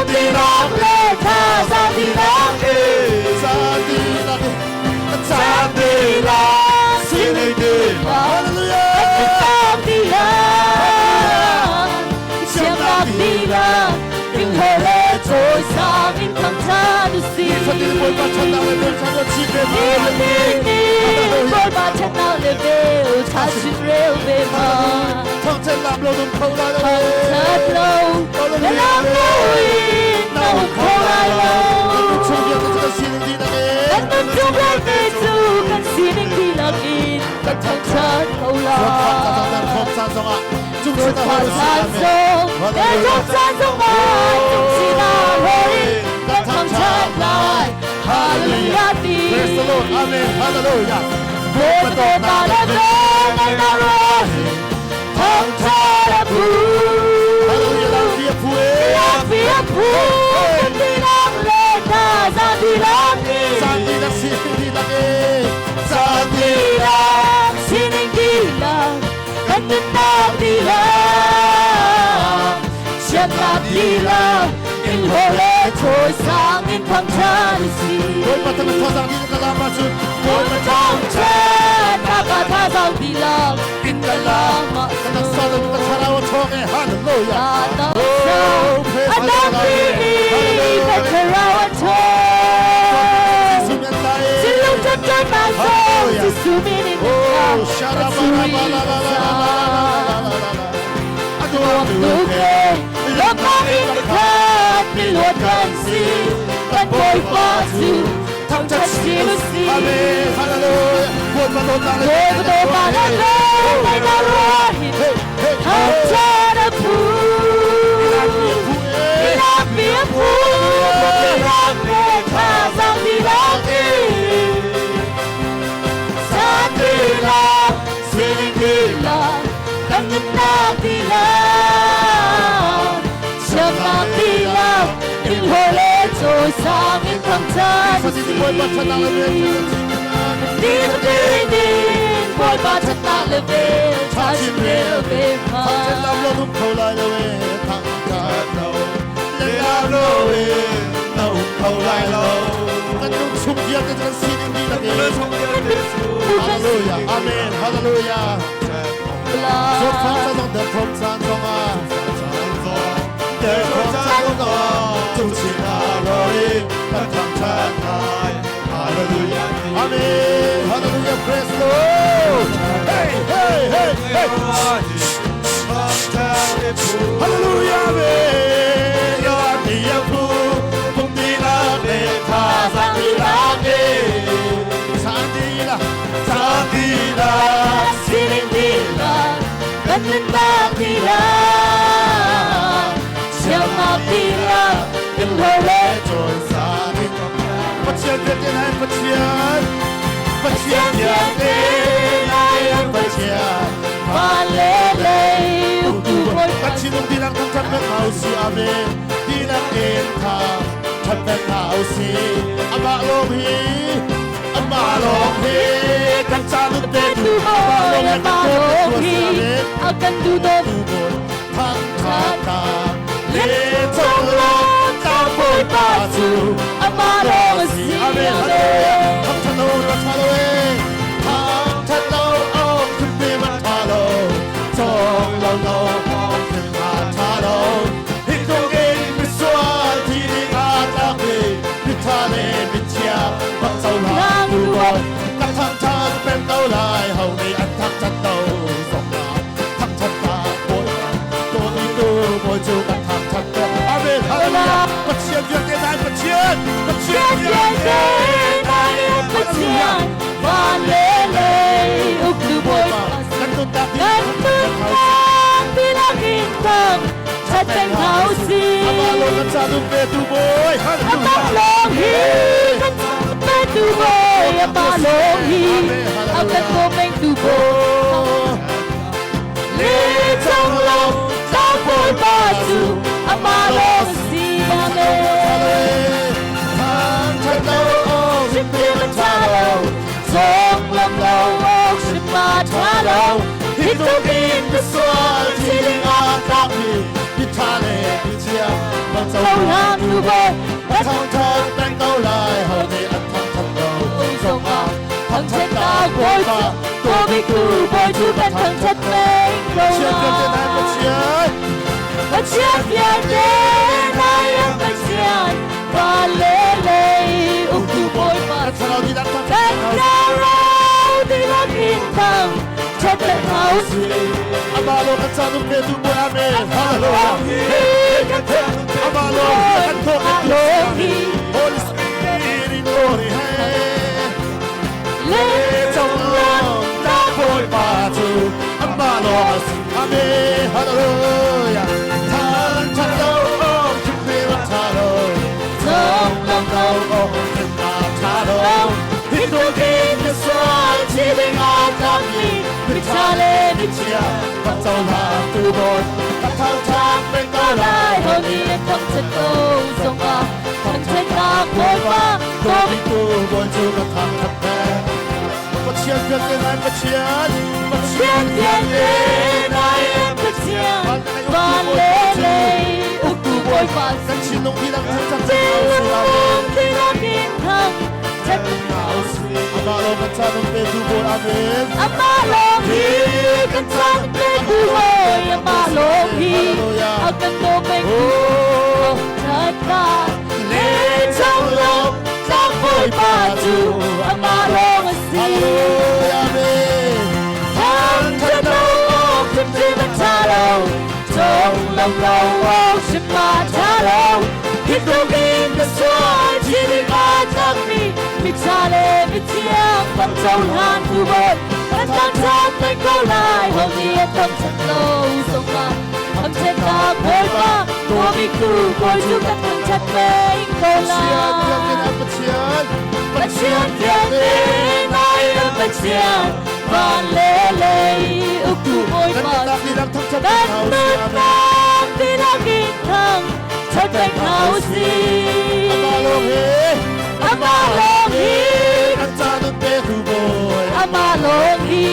Dinak le thazaang dinak Caan dinak caan dinak sining dinak Hallelujah Kan dinak siamnak dinak in hole cawisang in thangṭhat u sih. Fatin Bawipa ṭhatnak le velṭhat a chim ve ma. Nifatin Bawipa ṭhatnak le vel ṭha chim rel ve ma. Thangṭhat lam lo nung kho lai lo. Thangṭhat lo le lam lo in na um kho lai lo. Kan nun chung vialte cu kan sining dihlak in. Kan nun chung vialte cu kan sining dihlak in kan thangṭhat ko lai. Thawm caan zongah cung sin ah Caan zong, le caan zongah cung sinah hlawrin kan thangṭhat lai. Hallelujah ti. Praise the Lord. Amen. Hallelujah. Bawipa dawtnak le velngeihnak ruah thangṭhat a phu. Hallelujah. Lampi a phu e. Lampi a phu. Kan dihlak le thazaang dihlak in. Caan dihlak sining dihlak e. Caan Dihlak, sining dihlak, kan nunnak dihlak, siannak dihlak, in hlawh le cawisang in thangṭhat u sih. Bawipa thang thazaang dihlak ka lam ahcun Bawipa thangṭhat, ka thazaang dihlak, in ka lam Ka taksa le ka thlarau a ṭhawng e. Hallelujah. A dam timi ka thlarau a ṭhawng. Jesuh men ta e. Silung ṭamṭamnak zong Jesuh min in Oh, ka sui Duke, lawmnak in ka khat, miluat kan si, kan Bawipa cu thangṭhat chin u sih. Amen. Hallelujah. Bawipa dawtnak le Bawipa dawtnak le velngeihnak ruah hin thangṭhat a phu. Minak mi a phu, dihlak le thazaang dihlak in. Caan dihlak, sining dihlak, kan nunnak dihlak, siamnak dihlak, in hlawh le cawisang in thangṭhat u Fatin Bawipa ṭhatnak le sih. velṭhat Nifatin in Bawipa ṭhatnak le vel ṭha chim rel ve ma. Thangṭhat lam lo nung kho lai lo e. Thangṭhat lo le lam lo e. Na um kho lai lo. Kan nung chung vialte cu kan sining dihlak in. Hallelujah. Amen. Hallelujah. Zawtfak ca zong derthawm caan zongah derthawm caan zongah cung chin ah rori kan thangṭhat lai. Hallelujah. Amen. Hallelujah. Praise the Lord. Hey, hey, hey, hey. Hallelujah. Amen. Lampi a phu, pum dihlak le thazaang dihlak in. Caan dihlak, caan dihlak. Sining dihlak, kan nunnak dihlak, siamnak dihlak, in hlawh le Pathian vialte na Pathian Pathian vialte na Pathian van le lei uktu Bawipa Pathian um dilang thang that pek hau si amen dilang en tha that pek hau si amah lawng hi amah lawng hi kan ca nun pe tu tu amah Bawi lawng hi kan amah kawl pe lawng tu hi si amen a kan duh dawt tu bawi thang that ta le chong lawng ta Bawipa bawipa cu cu amah lawng a si Amen. amen. Thang that lo na tha lo e. Thang that lo ong khim mi ma tha lo. Chong lo lo ong khim ma tha lo. Hi tung in mi sual thi ding a tlak mi mi tha le mi chia bak chau la Lang tu tu bo. Ka thang that peng ko lai hau ni an thang that to song la. Thang that ta boi to ni tu boi chu kan thang that te. Amen. Hallelujah. Pathian vialte nai Pathian. Pathian Pathian vialte vialte nai Pathian van le lei uktu Bawipa Kan nun tak kan nunnak dihlak in thang that peng hau si. Amah lawng kan ca nun pe tu bawi. Amah lawng hi kan pe tu bawi amah lawng hi a kan ko peng tu bawi. Le chong lawng ta Bawipa cu amah lawng a si. Amen. Thang that lo Hrim ti ma tha lo, song lam lo ok hrim ma tha lo. Hi tluk in mi sual thi ding ah tlak mi mi tha le mi chia bang Ko hlang Bawi Dawmi tu Bawi cu kan thangṭhat peng ko lai. Pathian vialte nai an Pathian van le lei uktu Bawipa kan thlarau dihlak in thang ṭhat le hna usih. Amah lawng kan caan um petu Bawi Amen. Hallelujah. Amah lawng kan thawk kan Holy Spirit glory hey. Le Cong lawng na Bawipa cu amah lawng a si. Amen. Hallelujah. Than than lo om thim te wa tha lo. Cong Long lo om thim ma tha lo. Hi tu kin na sual chi ding a tam mi miṭha le michia Kan cohlang tu Bawi kan thangṭhat peng ko ko lai. lai ho nih an thangṭhat ko zongah thangṭhatnak Bawipa Dawmi tu Bawi cu kan thangṭhat peng. Pathian vialte nai Pathian, Pathian vialte nai an Pathian van le lei uktu Bawipa Kan thinlung dihlak thangṭhat Thinlung dihlak in thangṭhat hna usih. Amah lawng kan caan um petu Bawi Amen. Amah lawng hi kan caan petu Bawi Amah lawng hi a kan daw pengtu thangṭhatnak le chonglawm tlak Bawipa cu amah lawng a si. Hallelujah. Amen. Thangṭhat lo awk hrimhrim a ṭha lo, chonglawm lo awk hrim a ṭha lo. Hi tluk in ka sual chi ding aa tlakmi miṭha le mithiang kan cohlan tu Bawi kan thangṭhat peng ko lai. Ho nih a thangṭhat lo zongah thangṭhatnak Bawipa Dawmi tu Bawi cu kan thangṭhat peng ko Pathian vialte lai. nai Pathian, Pathian vialte nai an Pathian van le lei uktu Kan Bawipa nunnak dihlak thangṭhat kan peng hna usih. Amen. nunnak dihlak in thangṭhat peng hna usih. Amah lawng hi, Amah lawng hi, kan caan um petu Bawi. Amah lawng hi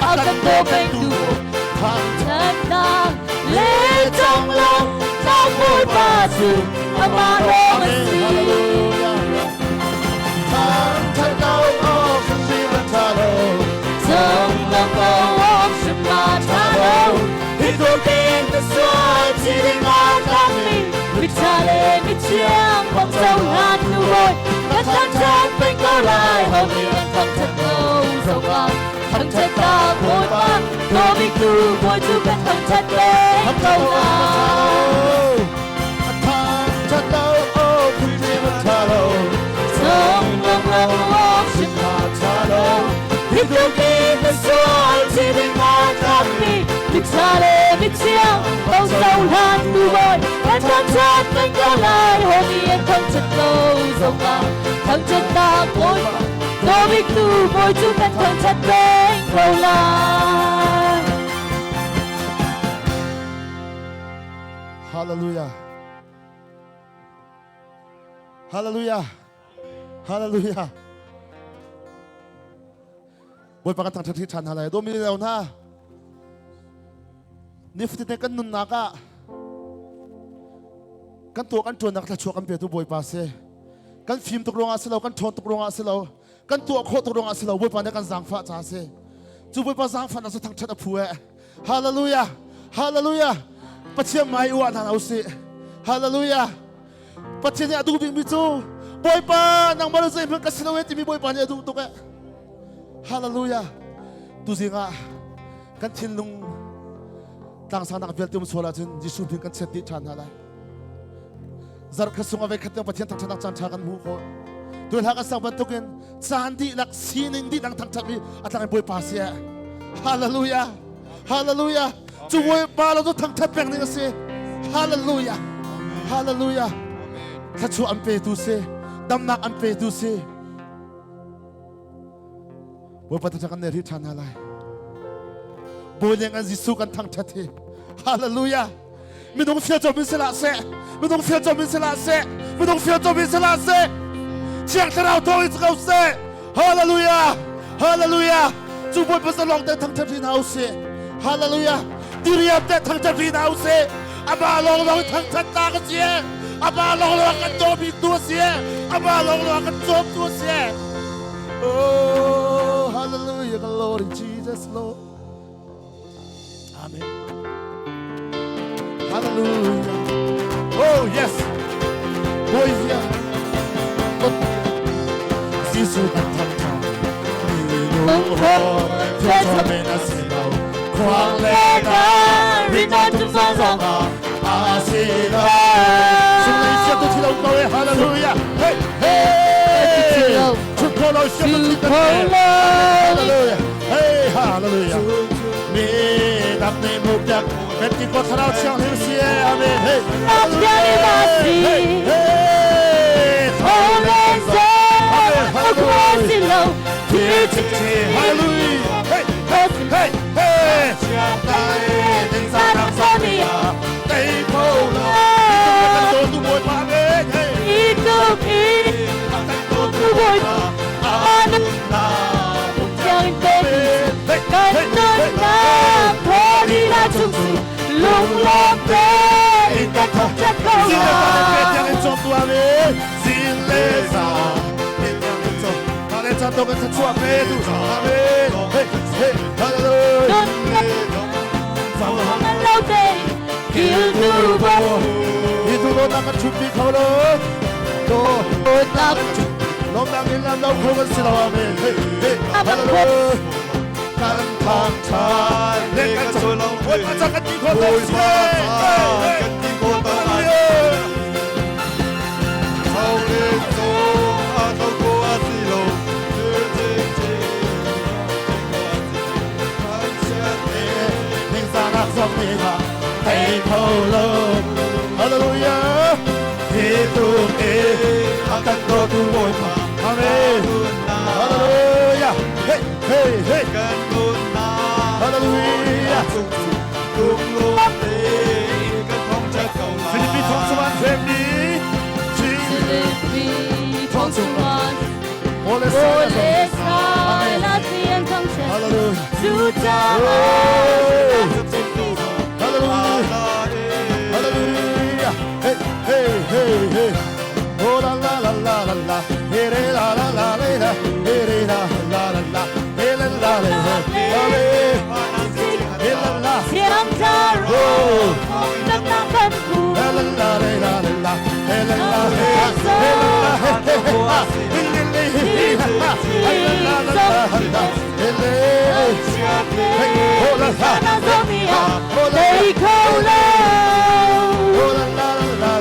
a kan daw pengtu Thangṭhat Thangṭhatnak le conglawmh tlak Bawipa cu amah lawng a Amen. si. Hallelujah. Thangṭhat lo awk hrimhrim a ṭha lo. Chonglawmh lo awk hrim a ṭha lo. Hi tluk in ka sual chi ding aa tlakmi miṭha le mithiang bang cohlan tu Bawi kan thangṭhat peng ko lai. Ho nih an thangṭhat lo zongah thangṭhatnak Bawipa dawmi tu Bawi cu kan thangṭhat peng ko Thangṭhat lo awk a ṭha lai. lo. Thangṭhat lo awk hrimhrim a ṭha lo. Chonglawmh lo awk hrim A ṭha lo. Hi tluk in ka sual chi ding aa tlakmi miṭha le mithiang bang cohlan tu Bawi kan thangṭhat peng ko lai. Ho nih an thangṭhat lo zongah thangṭhatnak Bawipa dawmi tu Bawi cu kan thangṭhat peng ko lai. Hallelujah. Hallelujah. Hallelujah. Bawipa kan thangṭhat hi ṭhan hna lai. Dawmi le hna. Nifatinte kan nunnak ah kan tuah kan ṭuannak thluachuah kan petu Bawipa si. Kan fim tuk ruangah si lo, kan ṭhawn tuk ruangah si lo, kan tuah khawh tuk ruangah si lo, Bawipa nih kan zaangfah caah si. Cu Bawipa zaangfahnak cu thangṭhat a phu eh. Hallelujah. Hallelujah. Pathian mai uah hna usih. Hallelujah. Pathian nih a duh bikmi cu Bawipa nangmah le zeihmanh ka si lo eh timi Bawipa nih a duh tuk eh. Hallelujah. Tuzing ah kan thinlung tlangsangnak vialte um sual ahcun Jesuh min kan chiat dih ṭhan hna lai. Zarh khat sung a voi khat tiang Pathian thangṭhatnak caan ṭha kan hmuh khawh. Tu hla kan sak bantukin caan dihlak sining dihlak thangṭhat mi a tlang in Bawipa si eh. Hallelujah. Hallelujah. Cu Bawipa lo cu thangṭhat peng ding a si. Hallelujah. Hallelujah. Thluachuah an petu si. Damnak an petu si. Bawipa thangṭhat kan nei rih ṭhan hna lai. Bawi leng an Jesuh kan thangṭhat hi. Hallelujah. Minung fial cawm in sihlah seh. Minung fial cawm in sihlah seh. Minung fial cawm in sihlah seh. Thiang Thlarau thawng in si ko seh. Hallelujah. Hallelujah. Cu Bawipa zalong te thangṭhat rih hna usih. Hallelujah. Diriam te thangṭhat rih hna usih. Amah lawnglawng thangṭhat ta ka si. Amah lawnglawng kan dawmi tu a si. Amah lawnglawng kan cawmtu a si. Oh, Hallelujah, glory Jesus Lord. Amen. Hallelujah. Oh yes. Boy, Jesuh kan thangtha. Hallelujah. Hey, hey. Hallelujah. Hey, hallelujah. Mi dam ne muk dak met ki ko thlarau thiang hlim si amen. Hey. Hey, hey. Hallelujah. Hey, hey, hey, hey. Hallelujah. Amen. Hallelujah. Hey, hey, hey. Hallelujah. Philippi thong suman family. Hallelujah. Hallelujah. Hallelujah. Hey, hey, hey, hey. Oh la la la la la la. Hey la la la la la. Hey la la la la. Hey la la la la. Hey la la. Oh. La la la la la la. Hey la la hey. Hey la la hey hey hey. Hey hey hey hey. Hey la la la la. Hey hey. Hey oh la la. Oh la la. Oh la la la la.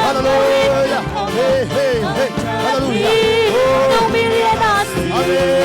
Hallelujah. Hallelujah. Hey, hey, hey. Hallelujah. Oh. Amen.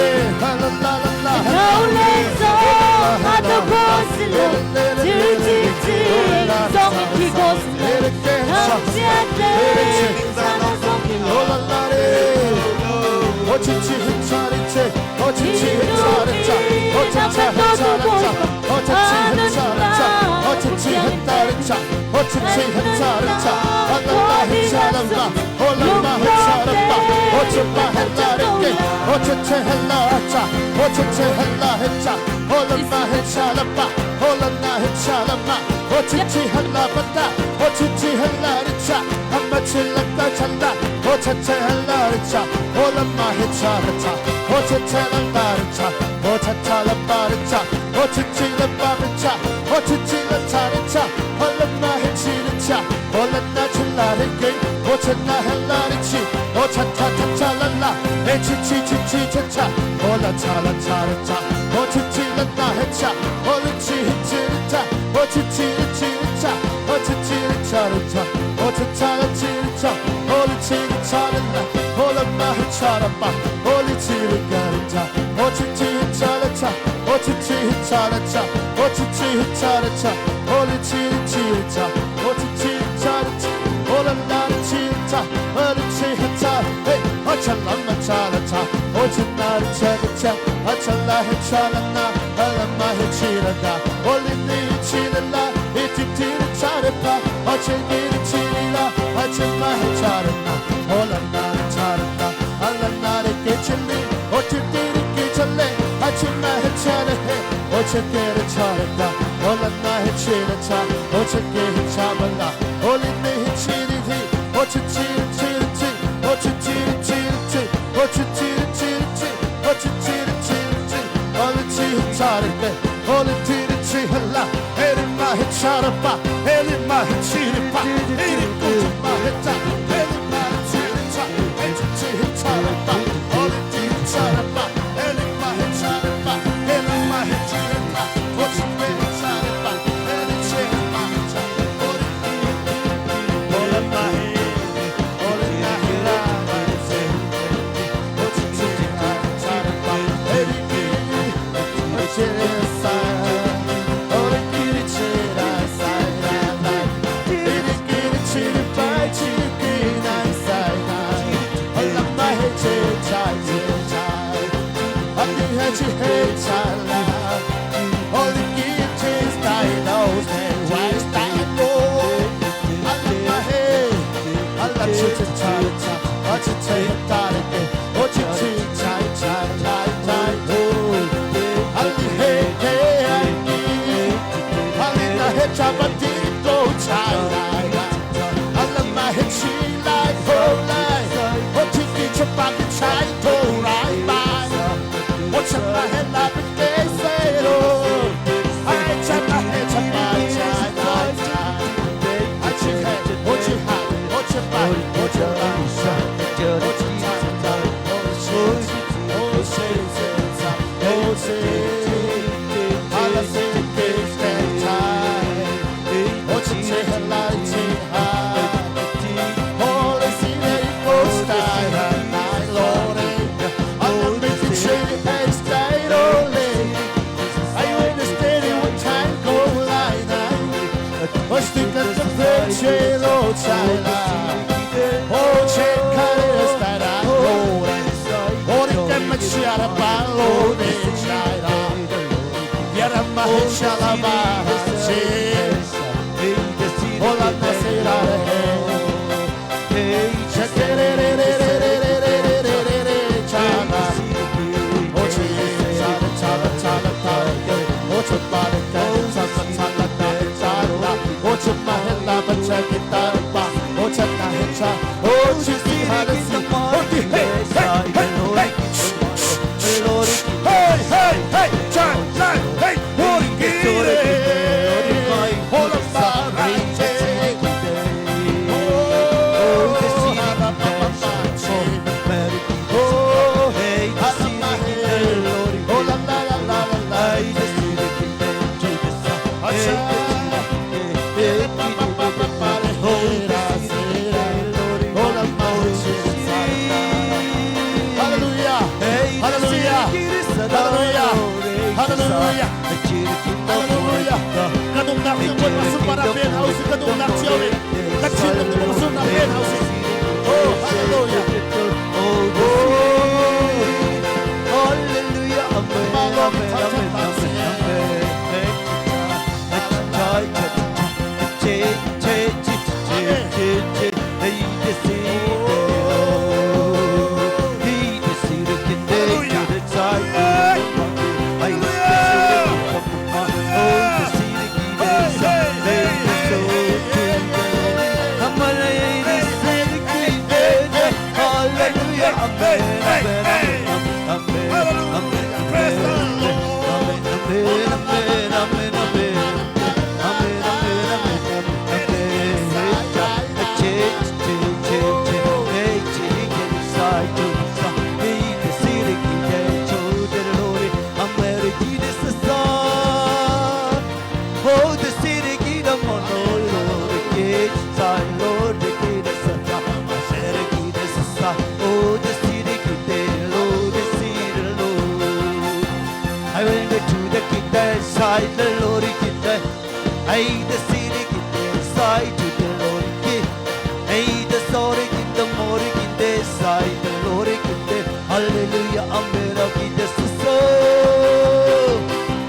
Hallelujah, Amen, Amen, so.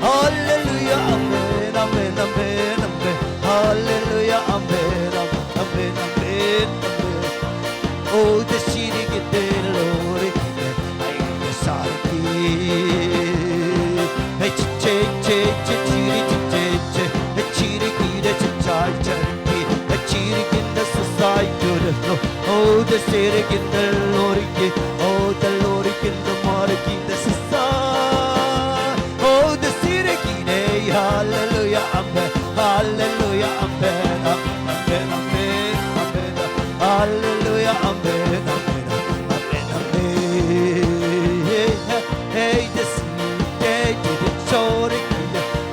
Hallelujah, Amen, Amen, Amen, Amen. Hallelujah, Amen, Amen, Amen, Amen. Oh, the city get the Lord, I the sarki. Hey, che che che chiri che che che chiri ki de che chai charki, chiri kin the society. Oh, the city get the Lord, oh, the Lord in the marking the Oh, the city hallelujah, amen, hallelujah, amen, amen, amen, amen, hallelujah, amen, amen, amen, amen. Hey, the city, the sorry,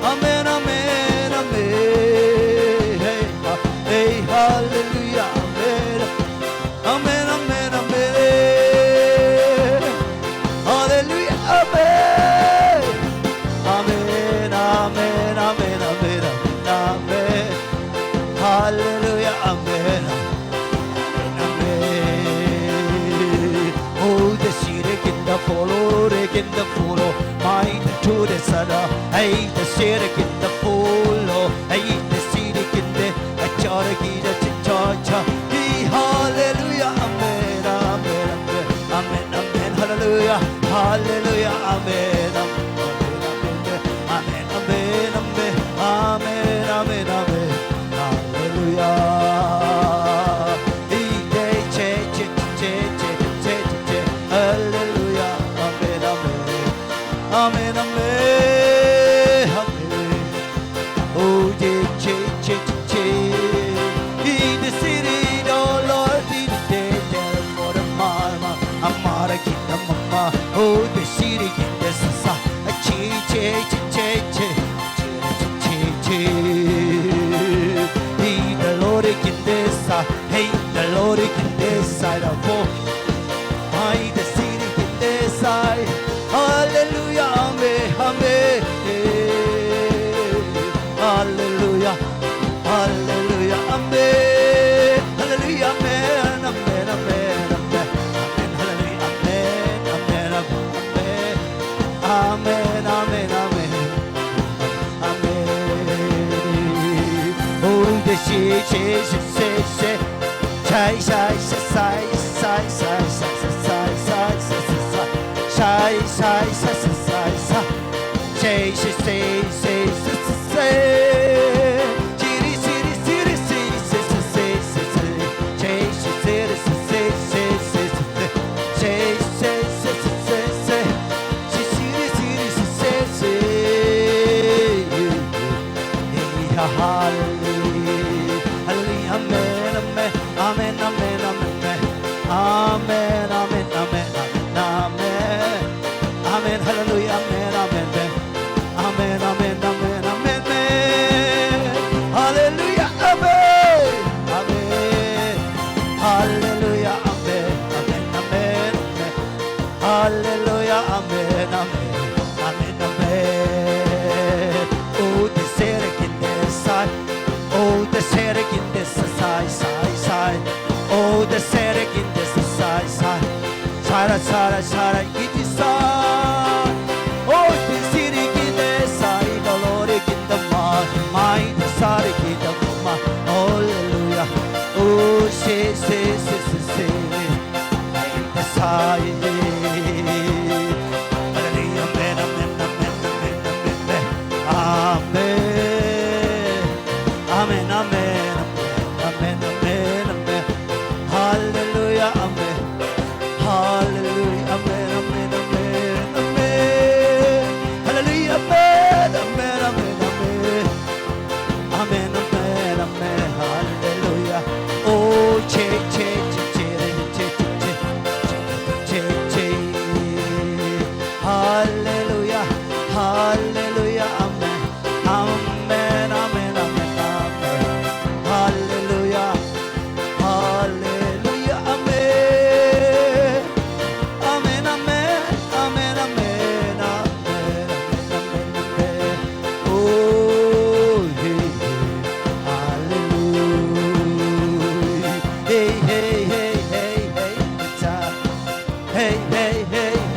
amen, amen, amen. Hey, hallelujah, amen, amen, amen, amen. Hallelujah, amen. Amen, amen, amen, amen, amen. Hallelujah, amen. Amen. Oh, the city in the follow, in the follow, my to the sada. Hey, the city in the follow, hey, the city in the charaki, the cha cha. Hallelujah, amen, amen, amen, amen, amen, hallelujah, hallelujah, amen, amen, amen, amen, amen, amen, amen, amen, hallelujah. Che, che, che, che, che, che, hallelujah, amen, amen, amen, amen, amen. Oh, che, che, che, che, in the city, oh Lord, in the day, for the mama, amara kita mama, oh, the city, in the sa, che, che, che, che, che, che, che, in the Lord in this side, hey, the Lord in this side of all. I the city in this side, hallelujah, amen, amen, hallelujah, hallelujah, amen, hallelujah, amen, amen, amen, amen, amen, hallelujah, amen, amen, amen, amen, amen, amen, amen. Oh, the she, she, she, she, she, sai, sai, sai, sai, sai, sai, sai, sai, sai, sai, sai, sai, sai, sai, sai, say, say, say, say, say, say, Chiri, chiri, chiri, say, say, say, say, say, say, say, say, say, say, say, say, say, say, say, say, say, chiri, chiri, say, say, hallelujah, hallelujah, amen, amen, amen, amen, amen, amen, amen, amen, amen, amen, hallelujah, amen, amen, amen, amen, amen, amen, amen, hallelujah, amen, amen, hallelujah, amen, amen, amen, amen, hallelujah, amen, amen, amen, amen. Oh, the Serek in the side, oh, the Serek in the side, side, side, oh, the Serek in the side, side, side, side, side, it is side. Oh, the city in the side, the Lord in the mind, the side in the hallelujah. Oh, say, say, say, say, say, the side. Hallelujah, amen, amen, amen, amen, amen, amen, amen, amen, amen, amen, amen, hallelujah, amen, hallelujah, amen, amen, amen, amen, hallelujah, amen, amen, amen, amen, amen, amen, amen, hallelujah. Oh, che, che, che, che, che, che, che, che, hallelujah, hallelujah, amen, amen, amen, amen, amen, hallelujah, hallelujah, amen, amen, amen, amen, amen, amen, amen, amen. Oh, hey, hey, hallelujah. Hey, hey, hey, hey, hey, hey, hey, hey,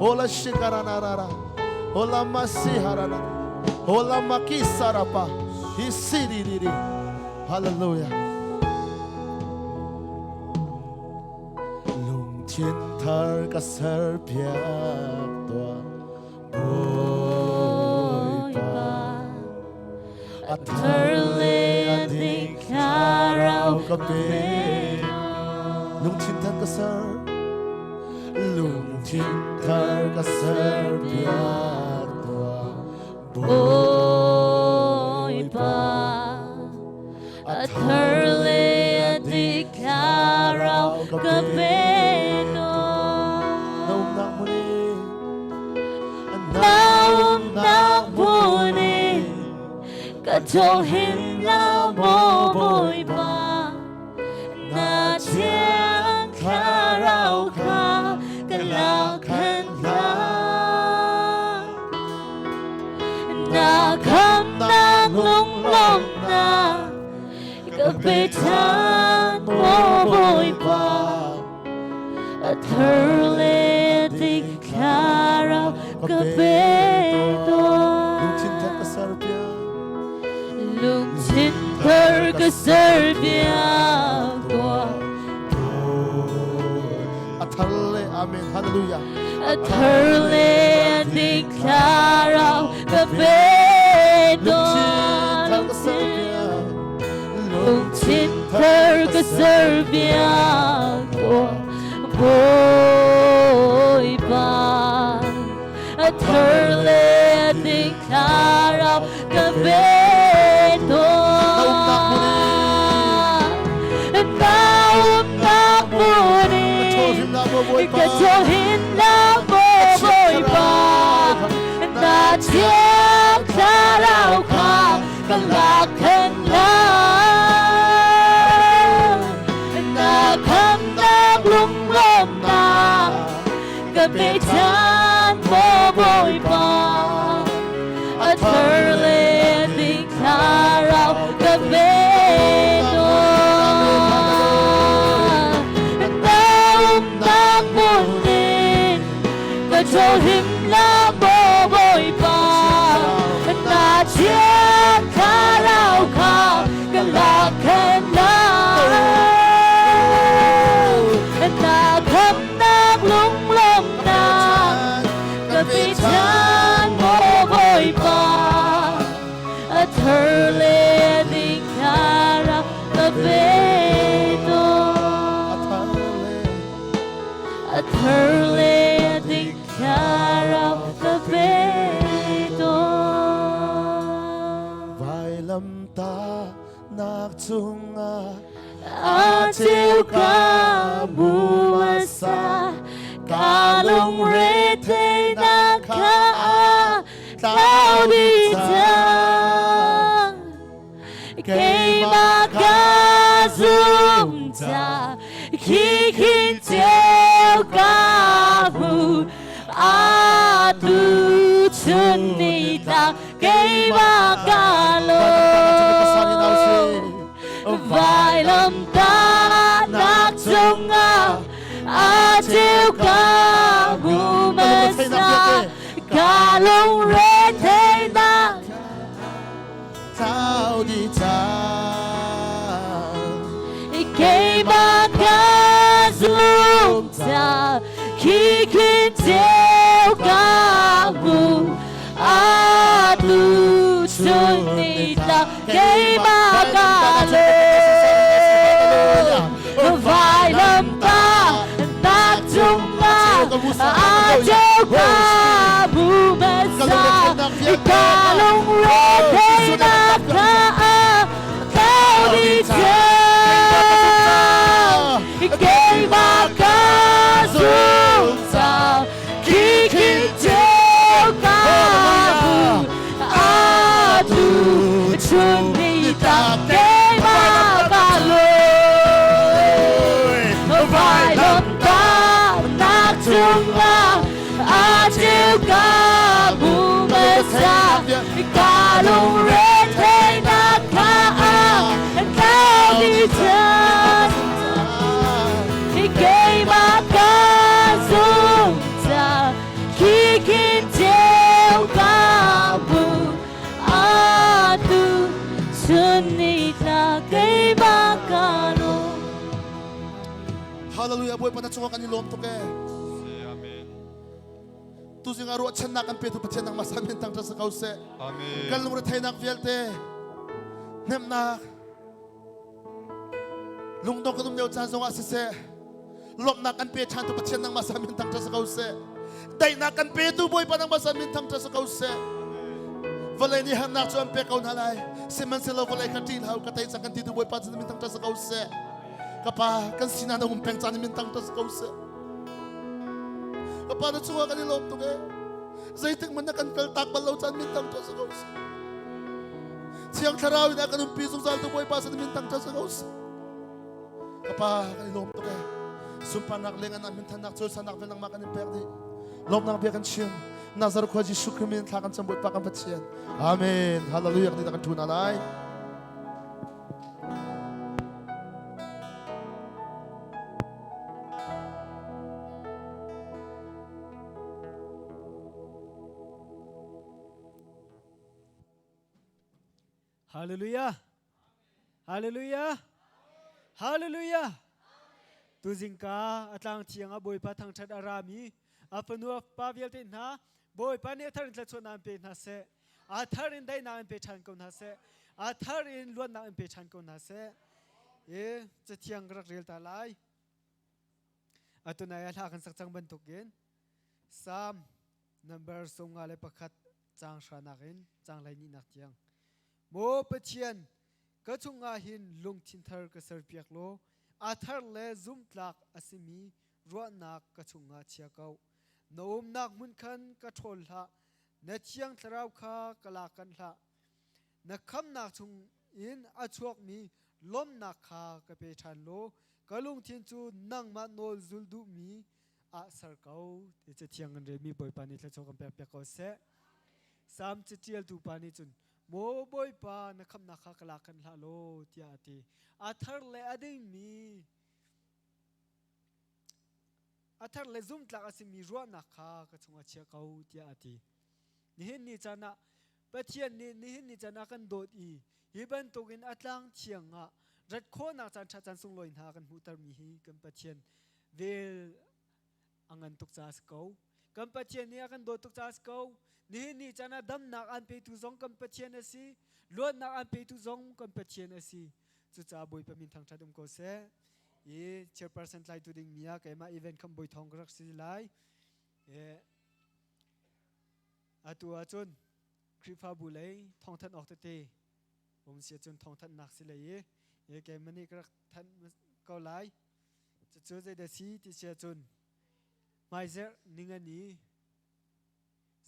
Hola shikaranarara. Hola masiharana. Hola makisarapa. Hisiririri. Hallelujah. Lungthin thar ka ser piak tuah Bawipa. A thar le a dik thlarau ka pe. Lungthin thar ka ser. Lungthin thar ka ser piak tuah Bawipa. A thar le a dik thlarau ka pe Na umnak hmun i Na umnak hmun i ka thaw hin la maw Bawipa na thiang thlarau kha ka lak khan hlah na khamnak lunglawmhnak ka pe ṭhan maw Bawipa a thar le dik thlarau ka pe tuah Lungthin thar ka ser piak Lungthin thar ka ser piak tuah A thar le amen hallelujah A thar le dik thlarau ka pe tuah Lungthin thar ka ser piak Lungthin thar ka ser piak tuah Bawipa a thar le dik thlarau ka pe tuah Na umnak hmun i ka thaw hin la maw Bawipa na thiang thlarau kha ka lak khan la na khamnak lunglawmhnak ka pe ṭhan maw Bawipa a thar le dik thlarau ka pe tuah na umnak hmun in ka thaw him la maw Bawipa na thiang thlarau kha ka lak khan la na khamnak lunglawmhnak ka pe ṭhan maw Bawipa a thar le dik thlarau ka pe tuah a thar le dik thlarau ka pe tuah Vailamtah nak cungah A cheu ka mu hmasa ka lungre theihnak kha a tlau dih cang keimah ka zum ca khi khin ceu ka hmu atu chun ni tla keimah ka lawm vailamtahnak cungah a ceu ka hmu hmasa ka lungre theihnak Tlau dih cang keimah ka zum ca khi khin ceu ka hmu atu chun ni tla keimah ka lawm vailamtahnak cungah a ceu ka hmu hmasa ka lungre theihnak kha a tlau dih cang keimah ka zum ca khi khin ceu ka hmu atu chun ni tla keimah ka lawm vailamtahnak cungah a ceu ka hmu hmasa ka lungre theihnak kha a tlau dih cang keimah ka zum ca Hallelujah Bawipa na cungah kan i lawm tuk ee. Amen. Tuzing ah ruahchannak kan petu Pathian nangmah san min tang sa ko seh. Amen. Kan lungretheihnak vialte hnemhnak lungdong kan um lio caan zongah siseh lawmhnak kan pe ṭhan tu Pathian nangmah san min thang sa ko seh. Daihnak kan petu Bawipa nangmah san min thang sa ko seh. Vawlei nih harnak cu an pek ko hna lai. Sihmanhsehlaw vawlei kha ṭih hlah u ka tei cang kan ti tu Bawipa cu min thang sa ko seh. Ka pa kan sinah na um peng caan in min tang tas ko seh. Ka pa na cungah kan i lawm tuk ee. Zeitik hmanh na kan kal tak bal lo caan min tang tas ko seh. Thiang Thlarau in a kan umpi zungzal tu Bawipa sin min tang tas ko seh. Ka pa kan i lawm tuk ee. Sunparnak leng an min thannak cawisannak vel nangmah kan in pek dih. Lawmnak bia kan chim. Nazareth khua Jesuh Christ min thla kan cam Bawipa kan Pathian. Amen. Hallelujah. Kan kan thu na lai. Hallelujah. Hallelujah. Hallelujah. Tuzingka atlang thiang a Bawipa thangthat a rami a fanu a pa vialte hna Bawipa nih a thar in thlachuahnak in pe hna seh. A thar in daihnak in pe ṭhan ko hna seh. A thar in luatnak in pe ṭhan ko hna seh. E cathiang ka rak rel ta lai. Atunai a hla kan sak cang bantukin Psalm number 51 caang hranak in caang hleihnih tiang. Maw Pathian, ka chungah hin lungthin thar ka serpiak law a thar le zumhtlak a simi ruahnak ka chungah chia ko. Na umnak hmun khan ka ṭhawl hlah, na thiang thlarau kha ka lak kanh hlah. Na khamnak chung in a chuakmi lawmhnak kha ka pe ṭhan law ka lungthin cu nangmah nawl zul duhmi ah ser ko. Ti cathiang kan relmi Bawipa nih thluachuah kan pekpiak ko seh. Salm caṭialtu pa nih cun Maw Bawipa na khamhnak kha ka lak khan hlah law tiah a ti. A thar le a dingmi a thar le zumtlak a simi ruahnak kha ka chungah chia ko tiah a ti. Nihin ni caan ah Pathian nih nihin ni caan ah kan dawt i hi bantukin a tlang thiang ah rat khawhnak caan ṭha caan sunglawi hna kan hmuhtermi hi kan Pathian vel a ngan tuk caah a si ko. Kan Pathian nih a kan dawt tuk caah a si ko. Nihin ni caan ah damnak aan petu zong kan Pathian a si. Luatnak aan petu zong kan Pathian a si. Cucaah Bawipa min thangṭhat um ko seh. I chairperson tlaitu ding mi ah keimah event kham bawi thawng ka rak si lai. Atu ahcun Khrihfabu lei thawngthanh awk tete um si ahcun thawngthanhnak si lei i keimah nih ka rak thanh ko lai. Cucu zeidah si ti si ahcun hmaizerh ningani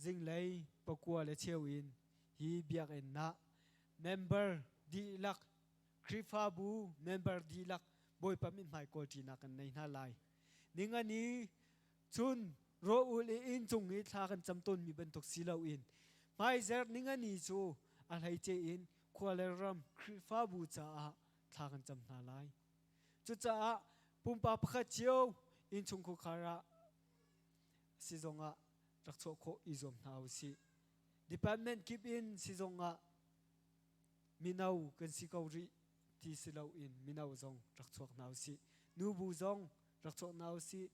zinglei pakua le cheu in hi biakinn ah member dihlak Khrihfabu member dihlak Bawipa mithmai kawlṭinak kan nei hna lai. Ningani cun rawul i inn cung i thla kan cam tawnmi bantuk si loin hmaizer ningani cu a hleice in khua le ram Khrihfabu caah thla kan cam hna lai. Cucaah pumpak pakhat cio innchungkhar ah sizung ah rak chuah khawh i zuam hna u sih. Department kip in sizung ah mino kan si ko rih ti si loin mino zong rak chuak hna u sih. Nubu zong rak chuak hna u sih.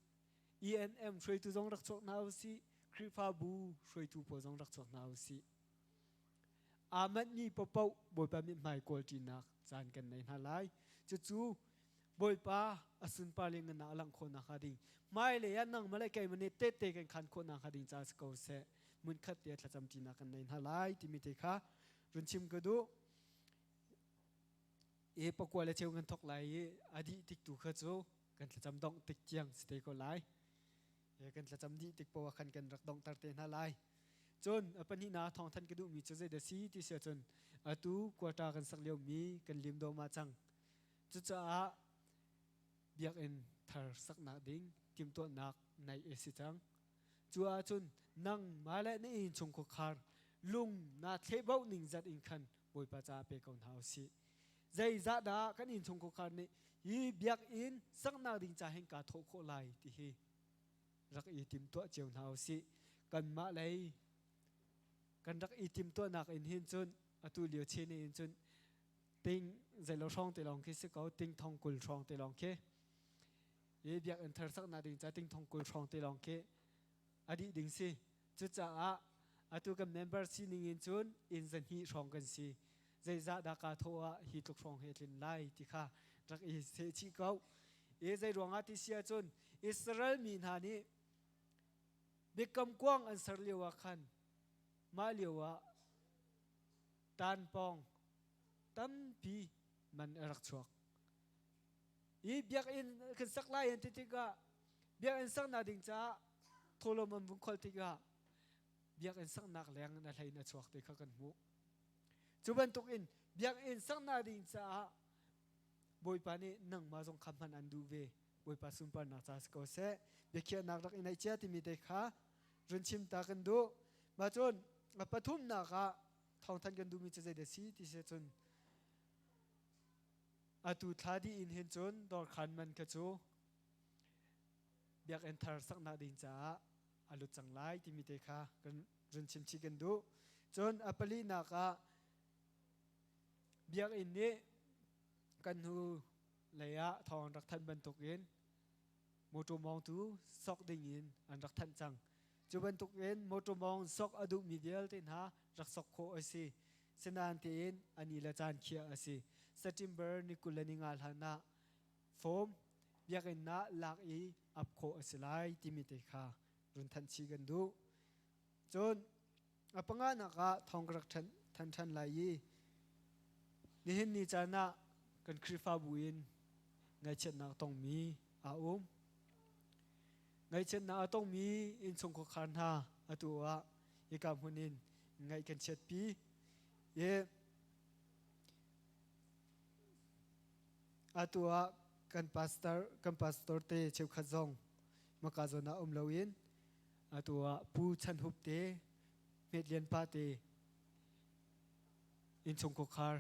ENM hruaitu zong rak chuak hna u sih. Khrihfabu hruaitu pawl zong rak chuak hna u sih. Aa manhmi paohpaoh Bawipa mithmai kawlṭinak caan kan nei hna lai. Cucu Bawipa a sunpar le ngan a langh khawh nakhnga ding hmailei ah nangmah le keimah nih tehte kan khaan khawh nakhnga ding caah si ko seh. Hmunkhat te thlacamṭinak kan nei hna lai timi te kha run chim ka duh. E pakua le cheu kan thawk lai i a dih tik tu kha cu kan thlacam dongh tik tiang si te ko lai. Kan thlacam dih tik poah khan kan rak donghter te hna lai. Cun a pahnihnak thawngthanh ka duhmi cu zeidah si ti si ahcun atu quarter kan sak liomi kan lim dawhmah cang. Cucaah biakinn thar saknak ding timhtuahnak naih a si cang. Cu ahcun nangmah le na innchung khuakhar lung naa thlehbauh ning zat in khan Bawipa caah pe ko hna u sih. Zeizah dah kan innchung khuakhar nih hi biakinn saknak ding ca hin kaa thawh khawh lai ti hi rak i timtuah cio hna u sih. Kanmah lei kan rak i timtuahnak in hin cun atu lio chin in cun ting zeilo hrawng te lawng khi si ko ting thong kul hrawng te lawng khi. I biakinn thar saknak ding ca ting thong 20 hrawng te lawng khi a dih ding si. Cucaah atu kan member sining in cun inn 200 hrawng kan si. Zeizah dah kaa thawh ah hi tluk hrawng hi a tlin lai ti kha rak i seh chih ko. I zei ruangah ti si ahcun Israel mi hna nih biakam kuang an ser lio ah khan mah lio ah tanpawng tampi man a rak chuak. I biakinn kan sak lai an ti tikah biakinn saknak ding caah thawhlawm an vung kholh tikah biakinn saknak leng in a hlei in a chuak ti kha kan hmuh. Cu bantukin biakinn saknak ding caah Bawipa nih nangmah zong kha hman an duh ve. Bawipa sunparnak ca si ko seh. Biakhiahnak rak i neih cia timi te kha run chim ta kan duh. Mah cun a pathumnak ah thawngthanh kan duhmi cu zeidah si ti si cun atu thla dih in hin cun dawrkhan man kha cu biakinn thar saknak ding caah a lut cang lai timi te kha kan run chim chih kan duh. Cun a palinak ah biakinn nih kan hnu lei ah thawng an rak thanh bantukin mawṭaw mawngtu sok ding in an rak thanh cang. Cu bantukin mawṭaw mawng sok a duhmi vialte hna rak sok khawh a si. Sinain tein a ni le caan khiah a si. September ni 25 hlan ah form biakinn ah lak i ap khawh a si lai timi te kha run thanh chih kan duh. Cun a panganak ah thawng ka rak than ṭhan lai i nihin ni caan ah kan Khrihfabu in ngaihchiatnak tongmi a um. Ngaihchiatnak a tongmi innchung khuakhar hna atu ah hika hmun in ngaih kan chiatpi. I atu ah kan pastor kan pastor te cheukhat zong maka zawn ah um loin atu ah Pu Chan Hup te Hmet Lian pa te innchung khuakhar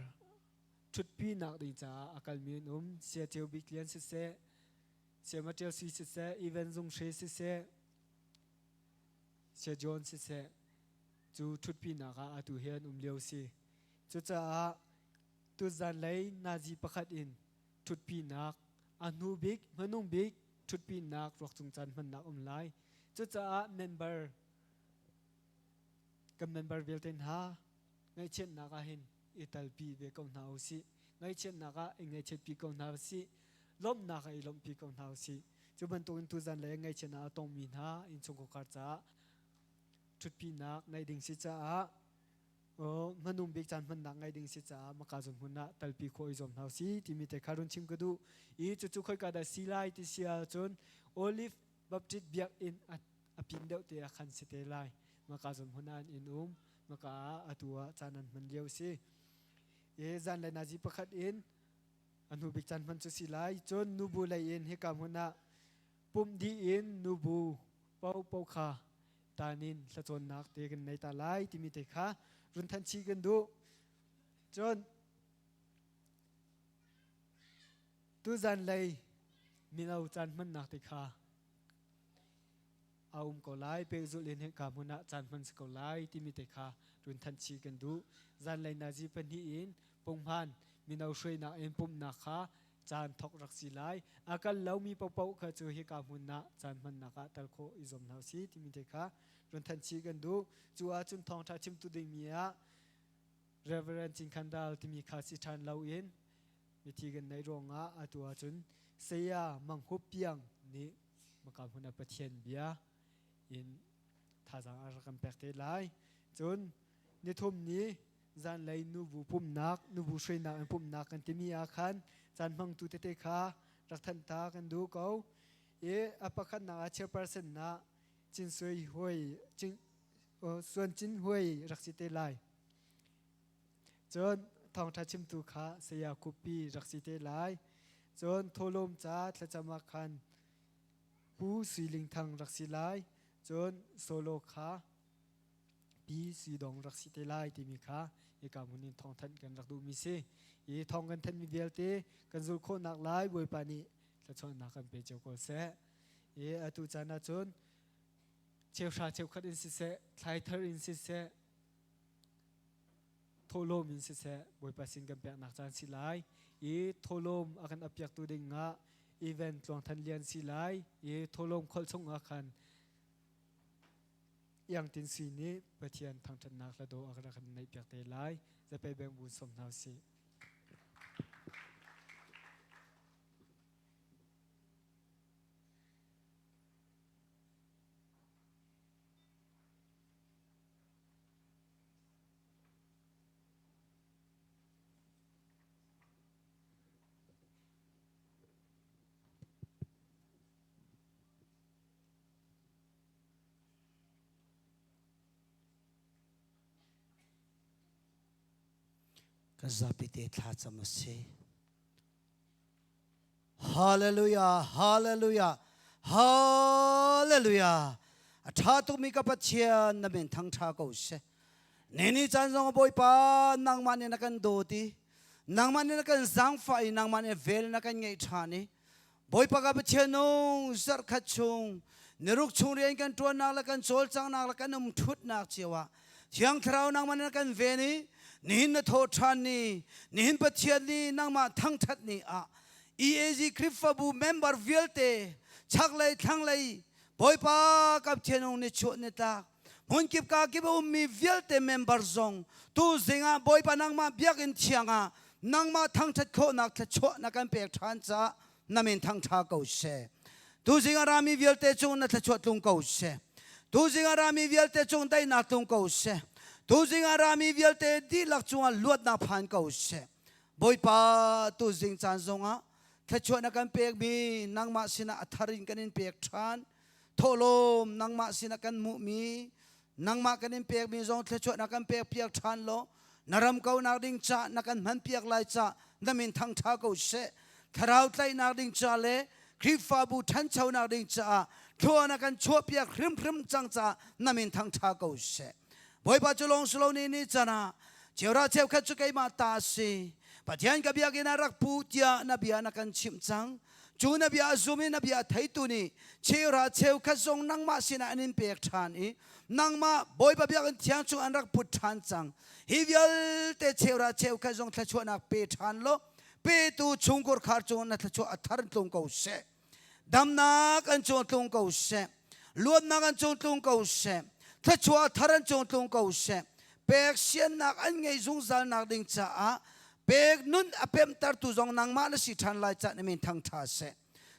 ṭhutpinak ding caah a kalmi an um. Sia Ceu Bik Lian siseh, Sia Material Sui siseh, Even Zung Hre siseh, Sia John siseh, cu ṭhutpinak ah atu hi an um lio si. Cucaah tuzan lei nazi pakhat in ṭhutpinak a hnu bik, hmanung bik ṭhutpinak ruak cung caan hmannak um lai. Cucaah member kan member vialte hna ngaihchiatnak ah hin i talpi ve ko hna usih. Ngaihchiatnak ah i ngaihchiatpi ko hna usih. Lawmhnak ah i lawmhpi ko hna usih. Cu bantukin tuzan lei ngaihchiatnak a tongmi hna innchungkhar caah ṭhutpinak ngeih ding si caah hmanung bik caan hmannak ngeih ding si caah maka zon hmun ah talpi khawh i zuam hna usih timi te kha run chim ka duh. I cucu khoika dah si lai ti si ahcun Olive Baptist biakinn a pin deuh te ah khan si te lai. Maka zon hmun ah an inn um. Maka ah atu ah caan an hman lio si. I zanlei nazi pakhat in a hnu bik caan hman cu si lai. Cun nubu lei in hika hmun ah pumh dih in nubu paohpaoh kha tanin thlacawnnak te kan nei ta lai timi te kha run thanh chih kan duh. Cun tuzan lei mino caan hmannak te kha a um ko lai pehzulh in hika hmun ah caan hman si ko lai timi te kha run thanh chih kan duh. Zanlei nazi pahnih in punghman mino hruainak in pumhnak kha caan thok rak si lai. A kal lomi paohpaoh kha cu hika hmun ah caan hmannak ah tel khawh i zuam hna usih timi te kha run thanh chih kan duh. Cu ahcun thawngṭha chimtu dingmi ah Reverend Cin Khan Dal timi kha si ṭhan loin mithi kan neih ruangah atu ahcun Saya Mang Hup Piang nih maka hmun ah Pathian bia in thazaang a rak kan pek te lai. Cun nithum ni zanlei nubu pumhnak, nubu hruainak in pumhnak kan timi ah khan caan hmangtu tete kha rak thanh ta kan duh ko. I a pakhatnak ah chairperson ah Cin Sui Huai, Cin, Suan Cin Huai rak si te lai. Cun thawngṭha chimtu kha Saya Kupi rak si te lai. Cun thawhlawm ca thlacam ah khan Pu Sui Ling Thang rak si lai. Cun solo kha Pi Sui Dong rak si te lai timi kha hika hmun in thawngthanh kan rak duhmi si. Hi thawng kan thanhmi vialte kan zulh khawhnak lai Bawipa nih thluachuahnak kan pe cio ko seh. I atu caan ahcun cheuhra cheukhat in siseh, thlaithar in siseh, thawhlawm in siseh Bawipa sin kan peknak caan si lai i thawhlawm a kan apiaktu ding ah Event Tluang Than Lian si lai i thawhlawm kholh chungah khan Iang Tin Sui nih Pathian thangṭhatnak hla dawh a rak kan neihpiak te lai. Zapei beng bu sawm hna usih. Kan zapi te thlacam a si. Hallelujah, hallelujah, hallelujah. A ṭha tukmi ka Pathian na min thangṭha ko seh. Nini caan zong Bawipa nangmah nih na kan dawt i nangmah nih na kan zaangfah i nangmah nih vel na kan ngeih ṭhan i Bawipa ka Pathian nung zarhkhat chung niruk chung rian kan ṭuannak le kan cawlcanghnak le kan um ṭhutnak cio ah Thiang Thlarau nangmah nih na kan ven i nihin na thawh ṭhan ni nihin Pathian nih nangmah thangṭhat ni ah EAG Khrihfabu member vialte chaklei thlanglei Bawipa ka Pathian nung ni chuah ni tlak hmunkip ka kip a ummi vialte member zong tu zing ah Bawipa nangmah biakinn thiang ah nangmah thangṭhat khawhnak thluachuah na kan pek ṭhan caah na min thangṭha ko seh. Tuzing a rami vialte cung na thluachuah tlung ko seh. Tuzing a rami vialte cung daihnak tlung ko seh. Tuzing a rami vialte dihlak cungah luatnak phan ko seh. Bawipa tuzing caan zongah thluachuah na kan pekmi nangmah sinah a thar in kan in pek ṭhan. Thawhlawm nangmah sinah kan hmuhmi nangmah kan in pekmi zong thluachuah na kan pek piak ṭhan law na ram kaunak ding ca na kan hman piak lai ca na min thangṭha ko seh. Thlarau tlaihnak ding ca le Khrihfabu ṭhanchonak ding caah thlua na kan chuah piak hrimhrim cang caah na min thangṭha ko seh. Bawipa cu lawng si lo ni ni can ah cheura cheukhat cu keimah ta a si. Pathian ka biakinn ah rak pu tiah na bia na kan chimh cang. Cu na bia a zum i na bia a theitu nih cheuhra cheukhat zong nangmah sinah an in pek ṭhan i nangmah Bawipa biakinn thiang chung an rak put ṭhan cang. Hi vialte cheuhra cheukhat zong thluachuahnak pe ṭhan law petu chungkhur khar cung na thluachuah a thar tlung ko seh. Damnak an cung tlung ko seh. Luatnak an cung tlung ko seh. Thluachuah thar an cung tlung ko seh. Pek siannak an ngei zungzal nak ding caah pek nun a pemhtertu zong nangmah na si ṭhan lai cah na min thangṭha seh.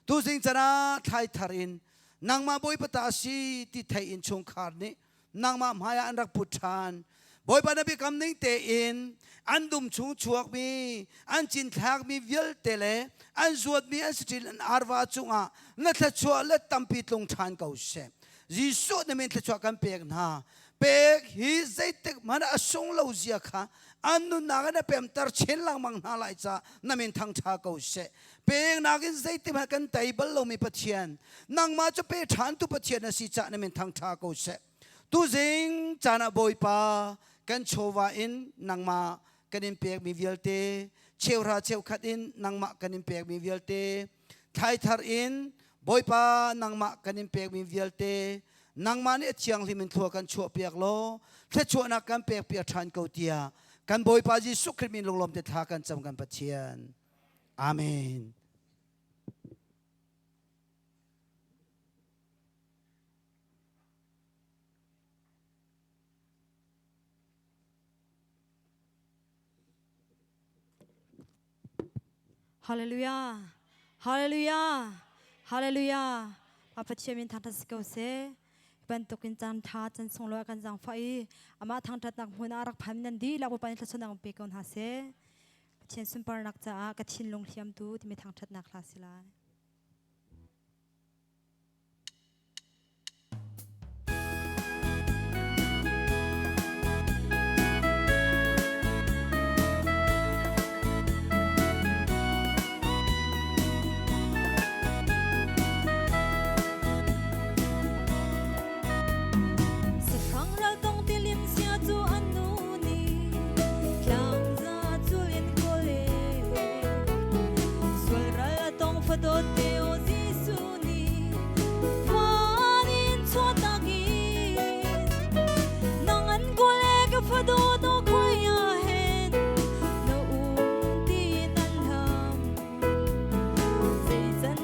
Tuzing can ah thlai thar in nangmah Bawipa ta si ti thei in chungkhar nih nangmah hmai ah an rak put ṭhan. Bawipa na biakam ning tein an dum chung chuakmi, an cinthlakmi vialte le an zuatmi an saṭil an arva cungah na thluachuah le tampi tlung ṭhan ko seh. Jesuh na min thluachuah kan pek hna. Pek hi zeitik hmanh a sung lo zia kha an nunnak in a pemter chin lengmang hna lai ca na min thangṭha ko seh. Peknak in zeitik hmanh kan tei bal lomi Pathian, nangmah cu pe ṭhantu Pathian na si cah na min thangṭha ko seh. Tuzing caan ah Bawipa kan chawva in nangmah kan in pekmi vialte, cheuhra cheukhat in nangmah kan in pekmi vialte, thlaithar in Bawipa nangmah kan in pekmi vialte, nangmah nih a thianghlim in thlua kan chuahpiak law thluachuahnak kan pekpiak ṭhan ko tiah kan Bawipa Jesuh Khrih min lunglawm te thla kan cam kan Pathian. Amen. Hallelujah. Hallelujah. Hallelujah. Pa Pathian min thangthat si ko seh. Bantukin caan tha can sunglawi kan zangfah i amah thangthatnak hmun ah rak phan nan dihlak Bawipa nih thluachuahnak pe ko hna seh. Pathian sunparnak caah ka thinlung hliamtu timi thangthatnak hla si lai. Sahrang ral tong tilim sia cu an nu nih tlangza cul in kawl e. Sual ral a tong fadawt te o Jesuh nih van in chuahtak in nang an kawl e ka fadawt o khoi ah hen na um ti nan hlam. Zei can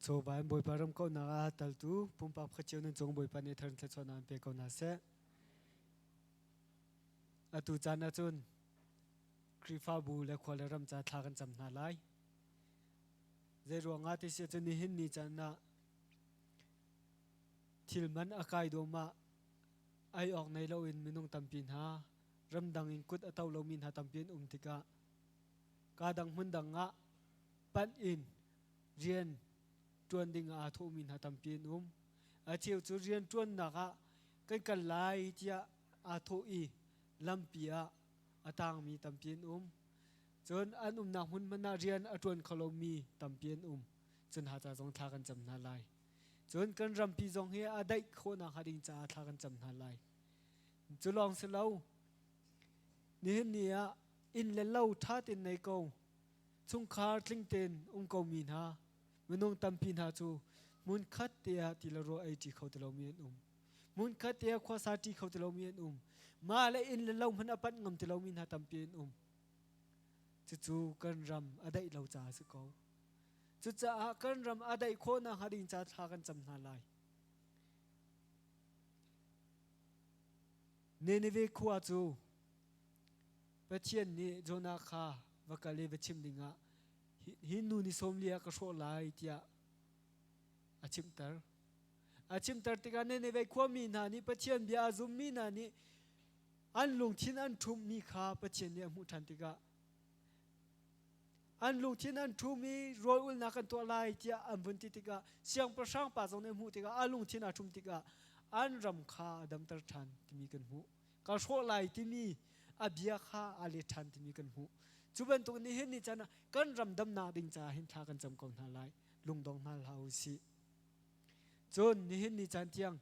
Chawva in Bawipa ram kauhnak ah taltu pumpak pakhat cio nan cung Bawipa nih thar in thluachuahnak an pe ko hna seh. Atu caan ahcun Khrihfabu le khua le ram ca thla kan cam hna lai. Zei ruangah ti si ahcun nihin ni caan ah thil man a kai duahmah ai awk nei loin minung tampi hna ramdang in kut a to lomi hna tampi an um tikah kaa dang hmun dang ah panh in rian ṭuan ding ah aa thawhmi hna tampi an um. A cheu cu rian ṭuannak ah kan kal lai tiah aa thawh i lampi ah a tangmi tampi an um. Cun an umnak hmun hmanh ah rian a ṭuan kho lomi tampi an um. Cun ha ca zong thla kan cam hna lai. Cun kan rampi zong hi a daih khawhnak hnga ding caah thla kan cam hna lai. Cu lawng si lo, nihin ni ah inn le lo ṭha tein nei ko, chungkhar tling tein um komi hna, minung tampi hna cu hmunkhat te ah ti le rawl ei ṭi kho ti lomi an um. Hmunkhat te ah khuasa ṭi kho ti lomi an um. Mah le inn le lo hmanh a panh ngam ti lomi hna tampi an um. Cucu kan ram a daih lo caah a si ko. Cucaah kan ram a daih khawhnak hnga ding ca thla kan cam hna lai. Nineveh khua cu Pathian nih Jonah kha va kal i va chim dingah hi nu ni sawm li ah ka hrawh lai tiah a chimhter. A chimter tikah Nineveh khuami hna nih Pathian bia a zummi hna nih an lungthin an ṭhumhmi kha Pathian nih a hmuh ṭhan tikah an lungthin an ṭhum i rawl ulnak kan tuah lai tiah an vun ti tikah siangpahrang pa zong nih a hmuh tikah a lungthin aa ṭhum tikah an ram kha a damter ṭhan timi kan hmuh. Ka hrawh lai timi a bia kha aa let ṭhan timi kan hmuh. Cu bantuk nihin ni caan ah kan ram damnak ding caah hin thla kan cam ko hna lai. Lungdong hna hlah u sih. Cun nihin ni caan tiang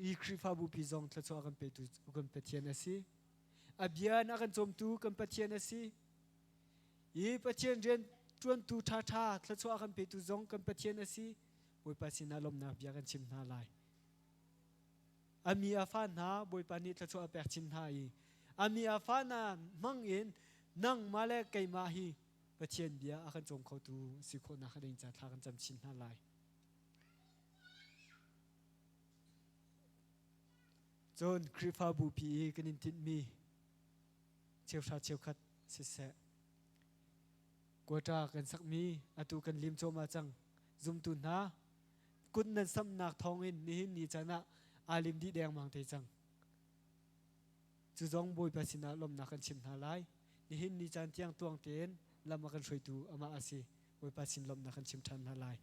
hi Khrihfabu pi zong thluachuah kan petu kan Pathian a si. A bia in a kan cawmtu kan Pathian a si. Hi Pathian rian ṭuantu ṭhaṭha thluachuah kan petu zong kan Pathian a si. Bawipa sinah lawmhnak bia kan chim hna lai. A mi a fa hna Bawipa nih thluachuah a pek chin hna i a mi a fa hna hmang in nangmah le keimah hi Pathian bia a kan cawm khotu si khawhnak ding ca thla kan cam chin hna lai. Cun Khrihfabu pi i kan in tinhmi cheuhra cheukhat siseh quota kan sakmi atu kan lim cuahmah cang zumtu hna kut nan samnak thawngin nihin ni caan ah aa lim dih dengmang te cang. Cu zong Bawipa sinah lawmhnak kan chim hna lai. Nihin ni caan tiang tuang tein lam a kan hruaitu amah a si. Bawipa sin lawmhnak kan chim ṭhan hna lai.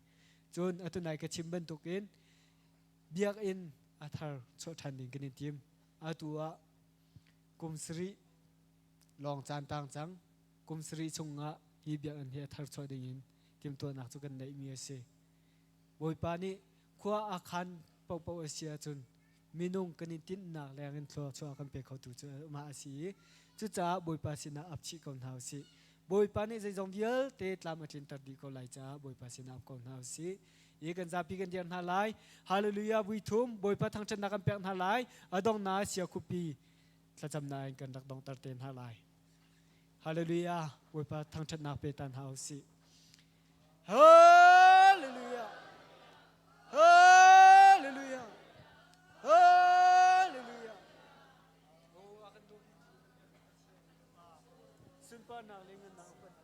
Cun atu nai ka chim bantukin biakinn a thar chuah ṭhan ding kan in tim. Atu ah kum sarih lawng caan tang cang. Kum sarih chungah hi biakinn hi a thar chuah dingin timhtuahnak cu kan neihmi a si. Bawipa nih khua a khan paohpaoh a si ahcun minung kan in tinhnak leng in thluachuah kan pe khotu cu amah a si i cucaah Bawipa sinah ap chih ko hna usih. Bawipa nih zeizong vialte tlam a tlinter dih ko lai caah Bawipa sinah ap ko hna usih. I kan zapi kan dir hna lai. Hallelujah vui thum Bawipa thangṭhatnak kan pek hna lai. A donghnak sia khupi thlacamnak in kan rak dongter te hna lai. Hallelujah Bawipa thangṭhatnak pe ta hna usih. Hallelujah. Hallelujah. Hallelujah. Oh, akan dawt. Sunparnak le ngannak upat.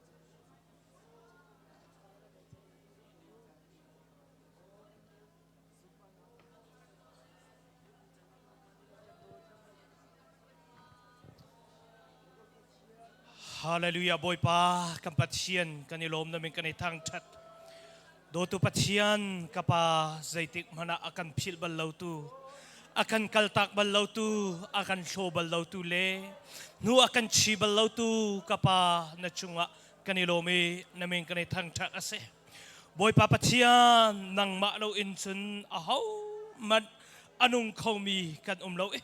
Hallelujah Bawipa kan Pathian kan i lawm na min kan i thangthat Dawtu Pathian ka pa zeitik hmanh ah a kan philh bal lo tu a kan kaltak bal lo tu a kan hlaw bal lo tu le hnu a kan chi bal lo tu ka pa na cungah kan i lawm i na min kan i thangthat a si Bawipa Pathian nangmah lo in cun aho hmanh a nung khomi kan um lo i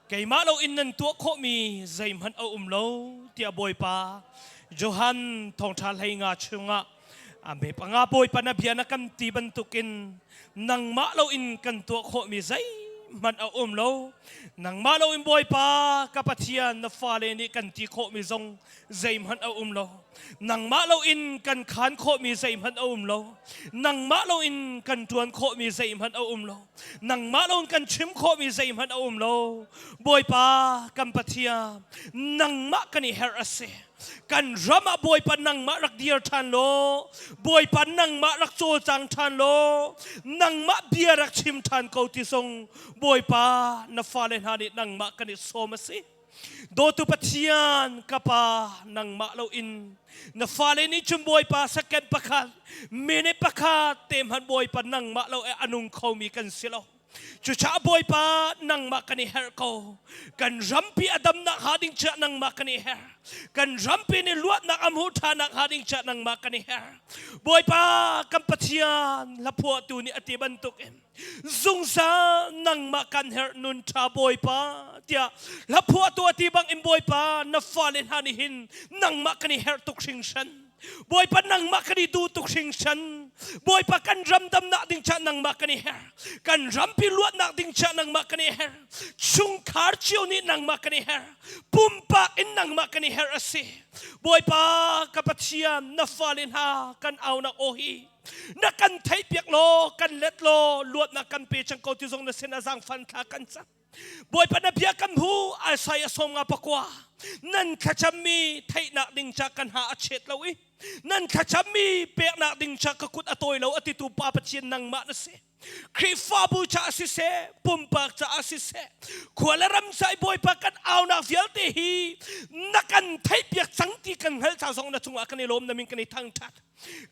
keimah lo in nan tuah khawhmi zeihmanh a um lo tiah Bawipa Johan thawngṭha hlei nga chungah a me panga Bawipa na bia na kan ti bantukin nangmah lo in kan tuah khawhmi zei. Zeihmanh a um lo. Nangmah loin Bawipa ka Pathian na fale nih kan ti khawhmi zong zeihmanh a um lo. Nangmah loin kan khaan khawhmi zeihmanh a um lo. Nangmah loin kan ṭuan khawhmi zeihmanh a um lo. Nangmah loin kan chim khawhmi zeihmanh a um lo. Bawipa kan Pathian, nangmah kan i herh a si. Kan ram ah Bawipa nangmah rak dir ṭhan law, Bawipa nangmah rak cawlcang ṭhan law, nangmah bia rak chim ṭhan ko ti zong Bawipa na fale hna nih nangmah kan i sawm a si. Dawtu Pathian ka Pa nangmah loin na fale nih cun Bawipa second pakhat minute pakhat te hmanh Bawipa nangmah lo e a nung khomi kan si lo. Cucaah Bawipa nangmah kan i herh ko. Kan rampi a damnak hnga ding caah nangmah kan i herh. Kan rampi nih luatnak a hmuh ṭhannak hnga ding caah nangmah kan i herh. Bawipa kan Pathian hlaphuahtu nih a ti bantukin zungzal nangmah kan herh nun ṭha Bawipa tiah hlaphuahtu a ti bangin Bawipa na fale hna nih hin nangmah kan i herh tuk hringhran. Bawipa nangmah kan i duh tuk hringhran. Bawipa kan ram damnak ding ca nangmah kan i her. Kan rampi luatnak ding ca nangmah kan i her. Chungkhar cio nih nangmah kan i her. Pumpak in nangmah kan i her a si. Bawipa ka Pathian na fale hna kan aunak aw hi na kan theihpiak law kan let law luatnak kan pe cang ko ti zong na sin ah zaangfan thla kan cam. Bawipa na bia kan hu Isaiah 59 nan thlacammi theihnak ding ca kan ha a chet lo i nan thlacammi peknak ding ca ka kut a tawi lo a titu pa Pathian nangmah na si. Khrihfabu caah siseh, pumpak caah siseh, khua le ram ca i Bawipa kan aunak vialte hi na kan theihpiak cang ti kan hngalh ca zong na cungah kan i lawm na min kan i thangṭhat.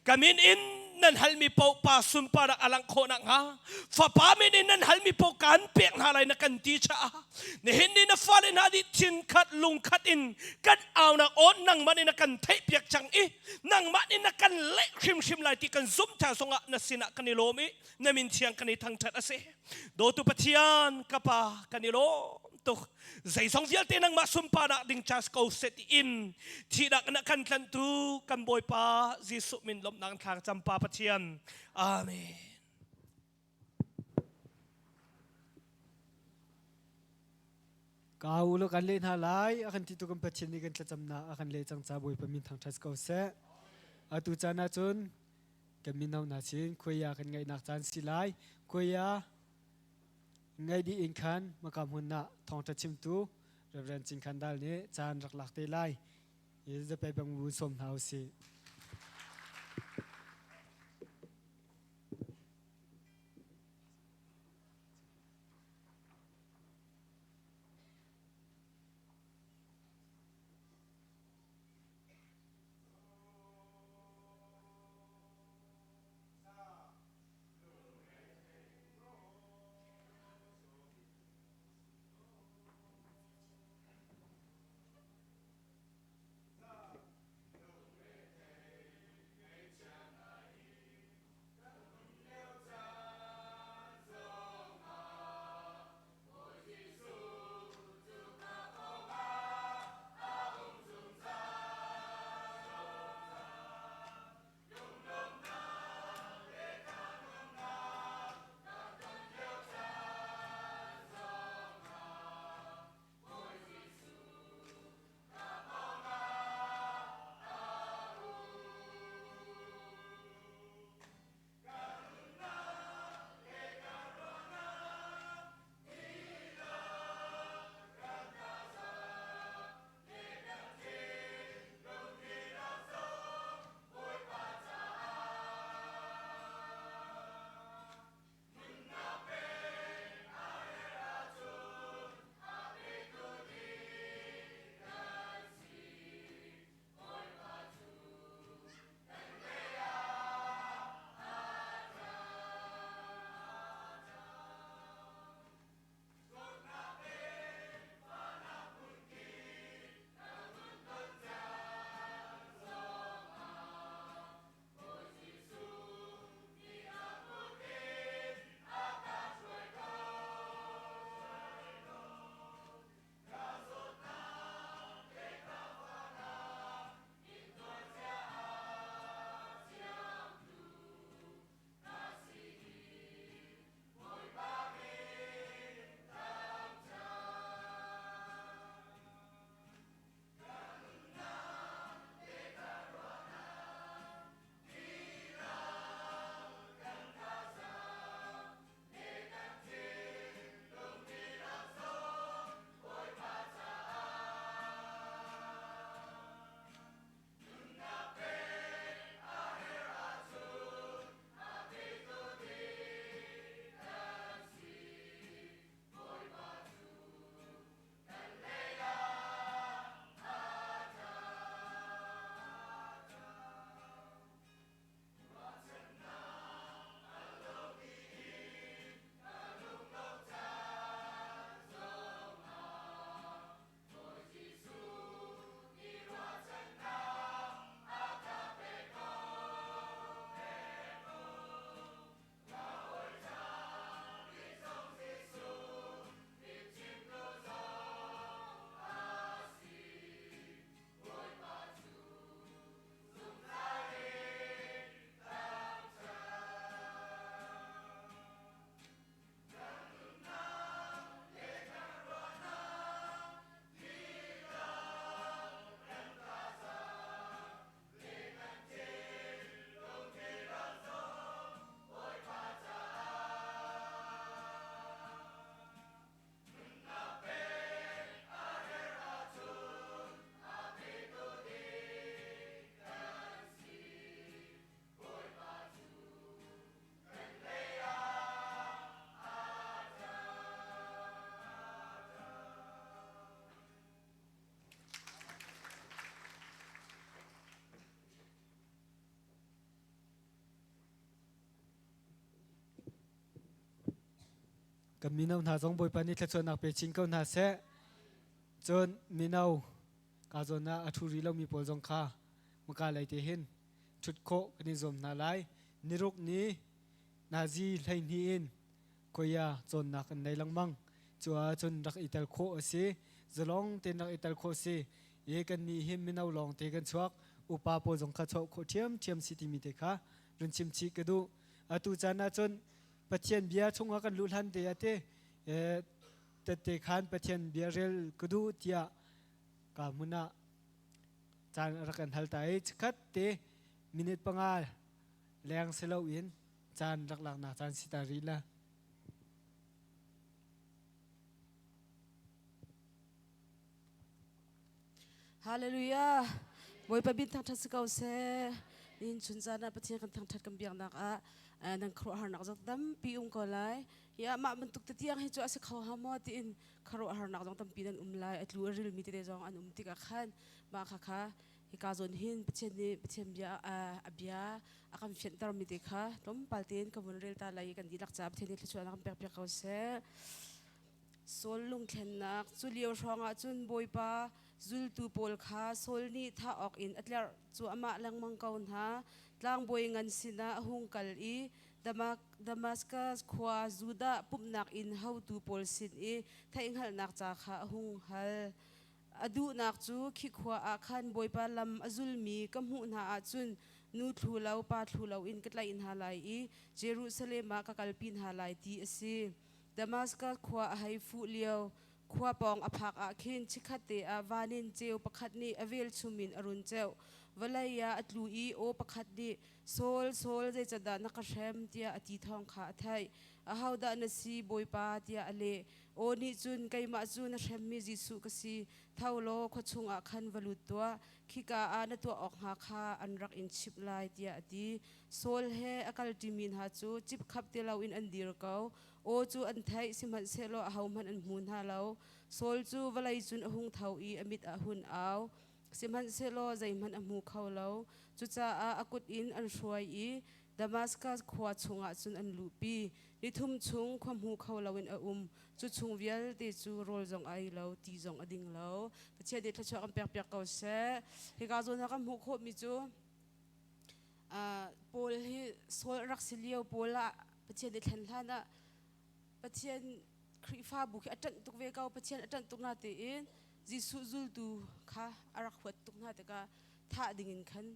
Ka min in nan halmi paoh pa sunparnak a langh khawh nakhnga fapa min in nan halmi paoh kaan pek hna lai na kan ti caah nihin ni na fale hna nih thinkhat lungkhat in kan aunak aw nangmah nih na kan theihpiak cang i nangmah nih na kan leh hrimhrim lai ti kan zumh ca zongah na sinah kan i lawm i na min thiang kan i thangṭhat a si. Dawtu Pathian ka Pa kan i lawm tuk. Zeizong vialte nangmah sunparnak ding ca ko seh tiin thihnak in a kan tlanhtu kan Bawipa Jesuh min lawmhnak thlang cam Pa Pathian. Amen. Ka u lo kan leh hna lai a kan ti tu kan Pathian nih kan thlacamnak a kan leh cang ca Bawipa min thangṭhat ko seh. Atu caan ah cun kan mino hna sin khuaia kan ngaihnak caan si lai. Khuaia ngaih dih in khan maka hmun ah thawngṭha chimtu Reverend Cing Khan Dal nih caan rak lak te lai. Zape bang bu sawm hna usih. Kan mino hna zong Bawipa nih thluachuahnak pe chin ko hna seh. Cun mino ka zawn ah a ṭhu rih lomi pawl zong kha maka lei te hin ṭhut khawh kan i zuam hna lai. Niruk ni nazi 12 in khoia cawnnak kan nei lengmang. Cu ahcun rak i tel khawh a si. Zalong tein rak i tel khawh a si. I kannih hi mino lawng te kan chuak. Upa pawl zong kha chuah khawh ṭhiamṭhiam si timi te kha run chim chih ka duh. Atu caan ahcun Pathian bia chungah kan luh hlan te ah te tette khan Pathian bia rel ka duh tiah ka hmun ah caan rak kan hal ta i chikkhat te minute 5 leng si loin caan rak laknak caan si ta rih la. Hallelujah. Bawipa bin thangṭhat si ko seh. Nihin chun caan ah Pathian kan thangṭhat kan biaknak ah nan khuaruahharnak zong tampi um ko lai. Hi ah mah bantuk te tiang hi cu a si kho ha maw tiin khuaruahharnak zong tampi nan um lai. A tlu a rilmi tete zong an um tikah khan mah kha kha hika zawn hin Pathian nih Pathian bia a bia a kan fianhtermi te kha tlawmpal tein ka vun rel ta lai i kan dihlak caah Pathian nih thluachuahnak kan pekpiak ko seh. Saul lungthlennak cu lio hrawngah cun Bawipa zultu pawl kha Saul nih thah awk in a tlerh cuahmah lengmang ko hna. Tlangbawi ngan sinah a hung kal i Damaskas khua Judah pumhnak inn haotu pawl sin i theihhngalhnak ca kha a hung hal. A duhnak cu khi khua ah khan Bawipa lam a zulmi ka hmuh hna ahcun nu thlu lo pa thlu loin ka tlaih hna lai i Jerusalem ah ka kalpi hna lai ti a si. Damaskas khua a hei fuh lio khua pawng a phak ah khin chikkhatte ah van in ceu pakhat nih a velchum in a run ceuh. Vawlei ah a tlu i aw pakhat nih, Saul, Saul, zeicahdah na ka hrem? tiah a ti thawng kha a theih. Ahodah na si, Bawipa? tiah a leh. Aw nih cun, Keimah cu na hremmi Jesuh ka si. Tho law khua chungah khan va lut tuah. Khika ah na tuah awk hnga kha an rak in chimh lai, tiah a ti. Saul he a kalṭimi hna cu cipkhap ti loin an dir ko. Aw cu an theih, sihmanhsehlaw ahohmanh an hmu hna lo. Saul cu vawlei cun a hung tho i a mit a hun au. Sihmanhsehlaw zeihmanh a hmu kho lo. Cucaah a kut in an hruai i Damaskas khua chungah cun an luhpi. Nithum chung khua hmu kho loin a um. Cu chung vialte cu rawl zong a ei lo, ti zong a ding lo. Pathian nih thluachuah kan pekpiak ko seh. Hika zawn ah kan hmuh khawhmi cu Paul hi Saul rak si lio Paul ah Pathian i thlen hlan ah Pathian Khrihfabu khi a ṭanh tuk ve ko. Pathian a ṭanh tuk na tiin Jesuh zultu kha a rak huat tuk hna tikah thah dingin khan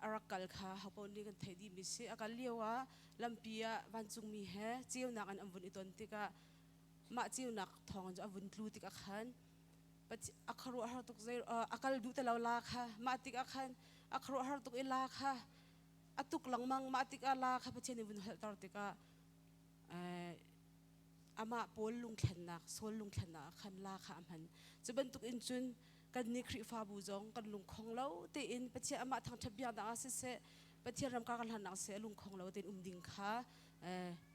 a rak kal kha hopaoh nih kan theih dihmi si. A kal lio ah lampi ah vancungmi he ceunak in an vun i ton tikah mah ceunak thawng cu a vun tlu tikah khan a khuaruahhar tuk zei a kal duh ti lo la kha mah tikah khan a khuaruahhar tuk i la kha a tuk lengmang mah tikah la kha Pathian nih vun holhter tikah amah Paul lungthlennak Saul lungthlennak ah khan la kha a hman cu bantuk in cun kan nih Khrihfabu zong kan lungkhong lo tein Pathian amah thangṭhat biaknak ah siseh Pathian ram kan hlannak siseh lungkhong lo tein um ding kha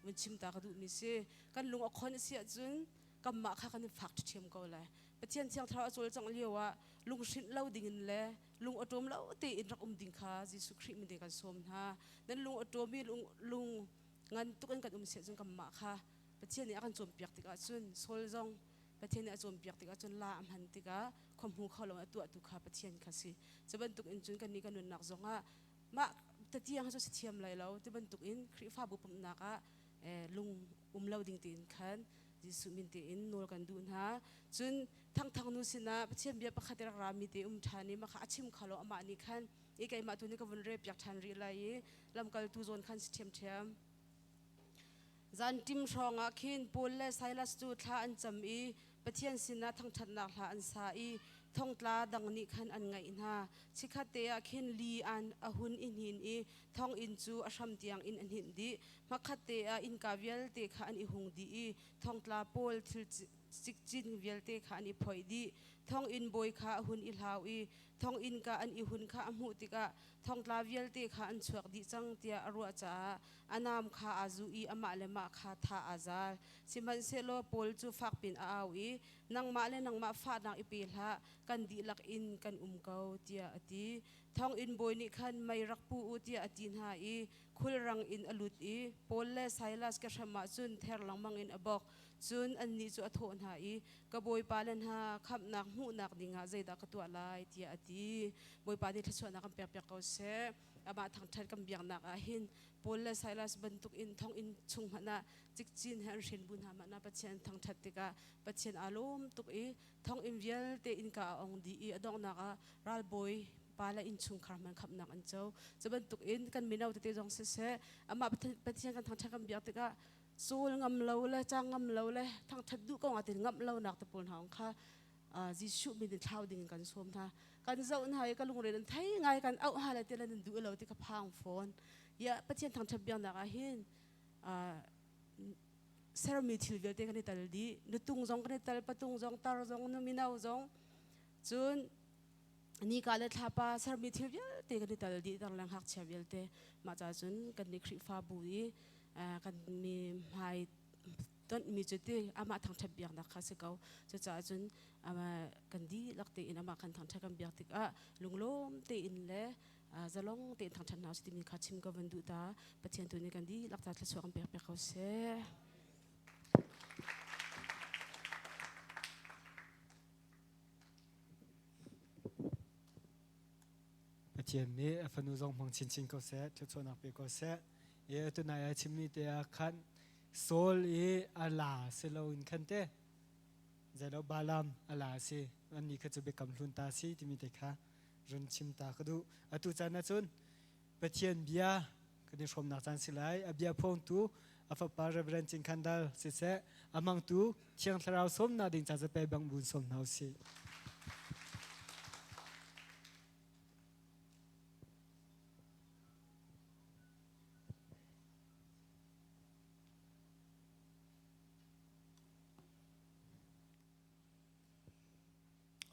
vun chim ta ka duhmi si kan lung a khon a si ahcun kanmah kha kan i fak ṭhiam ko lai Pathian Thiang Thlarau a cawlcangh lio ah lunghrinh lo dingin le lung awṭawm lo tein rak um ding kha Jesuh Khrih min kan sawm hna nan lung awṭawm i lung, lung ngan tuk in kan um siah cun kanmah kha Pathian nih a kan cawnpiak tikah cun Saul zong Pathian nih a cawnpiak tikah cun la a hman tikah khua hmu kho lo a tuahtu kha Pathian kha si cu bantuk in cun kannih kan nunnak zongah mah tatiang cu si thiam lai lo ti bantuk in Khrihfabu pumhnak ah lung um lo ding tiin khan Jesuh min tein nawl kan duh hna. Cun thangthang nu sinah Pathian bia pakhat i rak rami te um ṭhan i mah kha a chim kho lo amah nih khan i keimah tu nih ka vun rel piak ṭhan rih lai i lamkaltu zawn khan si ṭhiamṭhiam. Zanṭim hrawngah khin Paul le Silas cu thla an cam i Pathian sinah thangṭhatnak hla an sa i thongtla dang nih khan an ngaih hna. Chikkhatte ah khin li an a hun i hnin i thonginn cu a hram tiang in a hninh dih. Hmakhatte ah innka vialte kha an i hung dih i thongtla pawl thil cikcin vialte kha an i phoih dih. Thonginn bawi kha a hun i hlau i thonginn ka an i hun kha a hmuh tikah thongtla vialte kha an chuak dih cang tiah a ruah caah a nam kha aa zuh i amah le mah kha thah aa zal. Sihmanhsehlaw Paul cu fak piin a au i. Nangmah le nangmah fahnak i pe hlah, kan dihlak in kan um ko, tiah a ti. Thonginn bawi nih khan mei rak pu u tiah a ti hna i khulrang in a lut i Paul le Silas ke hram ah cun ther lengmang in a bawk. Cun annih cu a thawh hna i, Ka bawipa le hna, khamhnak hmuhnak dingah zeidah ka tuah lai, tiah a ti. Bawipa nih thluachuahnak kan pekpiak ko seh. Amah thangṭhat kan biaknak ah hin Paul le Silas bantukin thonginn chung hmanh ah cikcin he an hren bu hna hmanh ah Pathian thangṭhat tikah Pathian aa lawm tuk i thonginn vialte innka a ong dih i a donghnak ah ralbawi pa le innchungkhar hmanh khamhnak an co. Cu bantukin kan mino tete zong siseh amah Pathian kan thangṭhat kan biak tikah cawl ngam lo le cang ngam lo le thangṭhat duh ko ah tin ngamh lonak te pawl hna kha Jesuh min in thlau ding in kan sawm hna. Kan zoh hna i ka lungre nan thei ngai kan auh ha le ti nan duh lo ti ka phang fawn. Ya Pathian thangṭhat biaknak ah hin sermi thil vialte kan i tal dih. Nutung zong kan i tal, patung zong, tar zong, numino zong. Cun nika le thlapa sermi thil vialte kan i tal dih tar le ngakchia vialte. Mah ca cun kan nih Khrihfabu i kan mi hmai tonhmi cu ti amah thangṭhat biaknak kha si ko. Cucaah cun kan dihlak tein amah kan thangṭhat kan biak tikah lunglawm tein le zalong tein thangṭhat hna usih timi kha chim ka van duh ta. Pathian tu nih kan dihlak ta thluachuah kan pek piak ko seh. Pathian nih a fanu zong hmang chinchin ko seh, thluachuahnak pe ko seh. E tunai a chimmi te ah khan Saul i a la si loin khan te zeilo Balaam a la si annih kha cu biakam hlun ta si timi te kha run chim ta ka duh. Atu caan ahcun Pathian bia kan i hrawmnak caan si lai. A bia phuangtu a fapa Reverend Cin Khan Dal siseh a hmangtu Thiang Thlarau sawmnak ding ca zape bang bun sawm hna usih.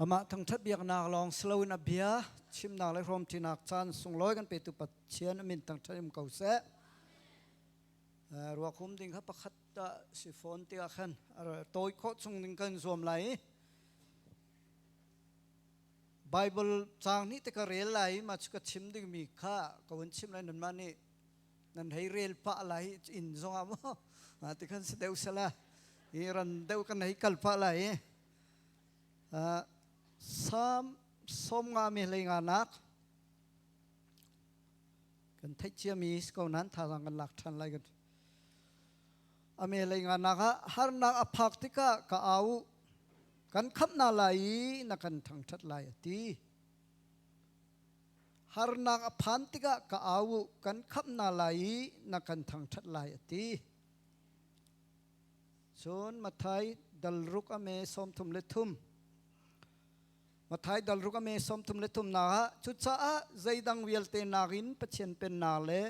Amah thangṭhat biaknak lawng si loin a bia chimnak le hrawmṭinak caan sunglawi kan petu Pathian a min thangṭhat um ko seh. Ruakhum ding kha pakhat ah si fawn tiah khan tawi khawh chung ding kan zuam lai i Bible caang nih te ka rel lai ma cu ka chim dingmi kha ka vun chim lai nanmah nih nan hei rel pah lai inn zongah maw ti khan si deuh sala i ran deuh kan hei kal pah lai i Salm 95 mi hlei nga nak kan theih ciami si ko nan thazaang kan lak ṭhan lai kan ame lei nga nak ah harnak a phak tikah ka au kan khamh na lai i na kan thangṭhat lai a ti Harnak a phan tikah ka au u, kan khamh hna lai i na kan thangṭhat lai a ti. Cun Matthai dal ruk a me 33. Matthai dal ruk a me 33 nak ah cucaah zeidang vialte nakin Pathian pennak le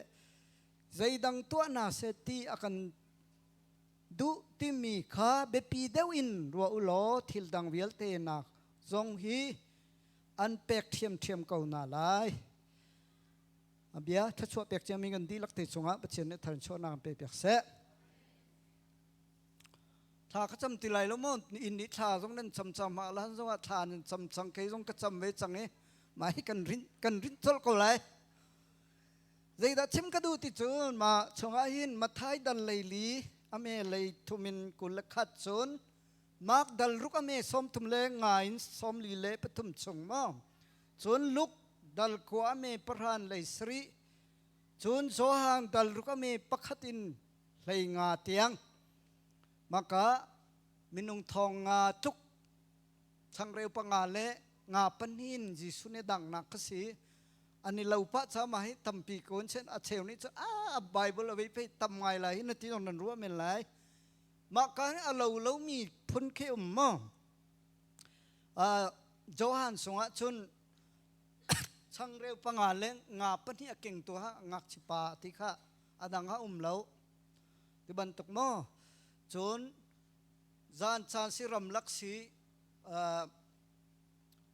zeidang tuah hna seh ti a kan duh timi kha biapi deuh in ruah u law thil dang vialte nak zong hi an pek ṭhiamṭhiam ko hna lai. A bia thluachuah pek ciami kan dihlak te cungah Pathian nih tharchuahnak an pe piak seh. Thla ka cam ti lai lo maw? Inn nih thla zong nan cam cang ma lan zong ah thla nan cam cang kei zong ka cam ve cang i mah hi kan rin kan rin colh ko lai. Zeidah chim ka duh ti cun mah chungah hin Mathai dal lei li ame lei thumin 21 cun Mark dal ruk a me 33 in 43 chung maw cun Luke dal kua a me pahran lei sarih cun Johan dal ruk a me pakhat in 15 tiang maka minung thong nga tluk changreu panga le nga pahnih Jesuh nih dangnak kha si an i lo pah ca ma hi tampi ko chen a cheu nih cu a Bible a vei pei tam ngai lai hi na ti nan ruah men lai Mah ka hi a lo lomi phun khi um maw? Johan sungah cun changreu panga le nga pahnih a kengtu ha ngakchia pa ti kha a dang ha um lo. Ti bantuk maw? Cun zan caan si ramlak si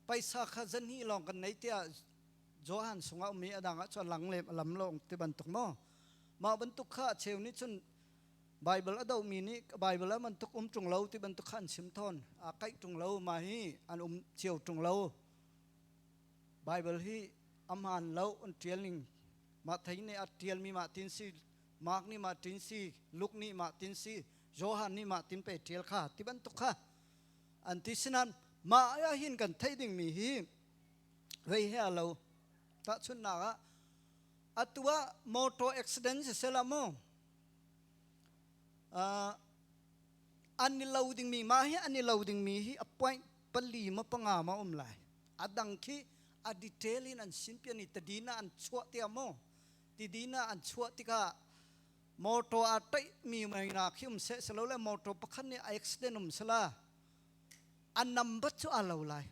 paisa kha zan hnih lawng kan nei tiah Johan sungah ummi a dang ah cun lang le lam lo ti bantuk maw? Mah bantuk kha a cheu nih cun. Bible a dohmi nih Bible ah bantuk um ṭung lo ti bantuk kha an chim tawn. Aa kaih ṭung lo, mah hi an um cio ṭung lo. Bible hi a hmaan lo an ṭial ning. Mah thei nih a ṭialmi mah tin si, Mark nih mah tin si, Luke nih mah tin si, Johan nih mah tin pe ṭial kha ti bantuk kha an ti sinan mah ah hin kan theih dingmi hi vei he a lo. Tahchunhnak ah atu ah motor accident siseh mu an i lo dingmi mah hi an i lo dingmi hi a point pali ma panga ma um lai a dang khi a detail in an sinpian i tadina an chuah tiah mu tidina an chuah tikah motor a taih mi mai na khi um se selo le motor pakhat nih accident um sela a number cu a lo lai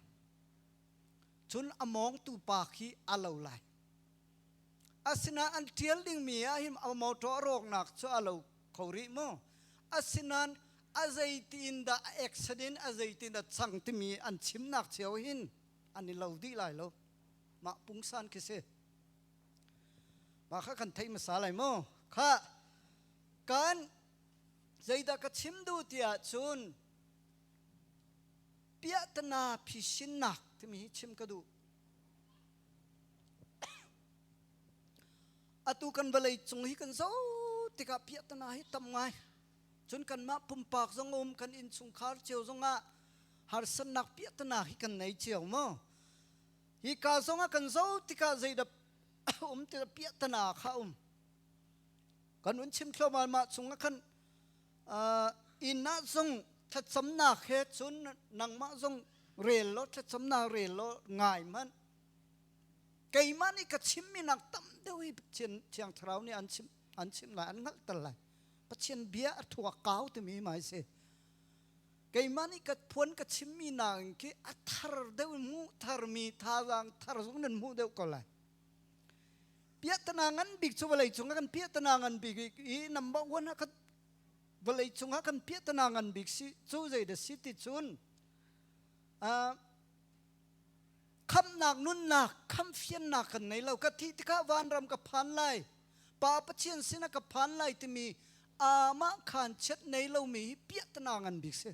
cun a mawngtu pa khi a lo lai Asinain an ṭial dingmi ah hin a motor a rawknak cu a lo kho rih mu. Asinain a zeitin dah a accident a zeitin dah cang timi an chimnak cio hin an i lo dih lai lo. Mah pungsan khi si. Mah kha kan theih hmasa lai mu. Kha kan zeidah ka chim duh tiah cun piahtana phisinnak timi hi chim ka duh. Atu kan vawlei cung hi kan zoh tikah piahtana hi tam ngai. Cun kanmah pumpak zong um, kan innchungkhar cio zongah harsatnak piahtana hi kan nei cio maw? Hi ka zongah kan zoh tikah zeidah um ti piahtana kha um. Kan un chim thluahmah mah chungah khan inn ah zong thlacamnak he cun nangmah zong rel law thlacamnak rel law ngai hmanh keimah nih ka chimmi nak tam deuh hi Thiang Thlarau nih an chim an chim lai an hngalhter lai Pathian bia a thuak kau timi mai si keimah nih ka phuan ka chimmi nakin khi a thar deuh hmuh tharmi thazaang thar zong nan hmuh deuh ko lai piahtana ngan bik cu vawlei cung ah kan piahtana ngan bik i number one ah kan vawlei cung ah kan piahtana ngan bik si cu zei dah si ti cun khamnak nunnak khamfiannak kan nei lo ka thih tikah vanram ka phan lai pa Pathian sinah ka phan lai timi amah khan chiat nei lomi hi piahtana ngan bik si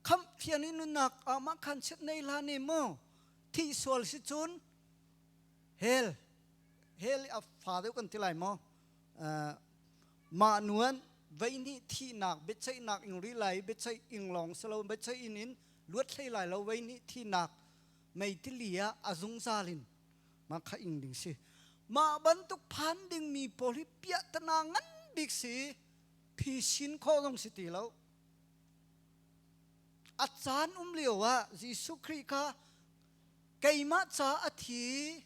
khamfian i nunnak amah khan chiat nei hlah ne mu thih sual si cun hell hell a fa deuh kan ti lai maw mah nuan vei nih thihnak biaceihnak ing ri lai biaceih ing lawng silo biaceih in in luat hlei lai lo vei nih thihnak mei tili ah a zungzal in mah kha ing ding si mah bantuk phan ding mi pawl hi piahtana ngan bik si phisin khawh zong si ti lo A caan um lio ah Jesuh Khrih kha keimah ca a thi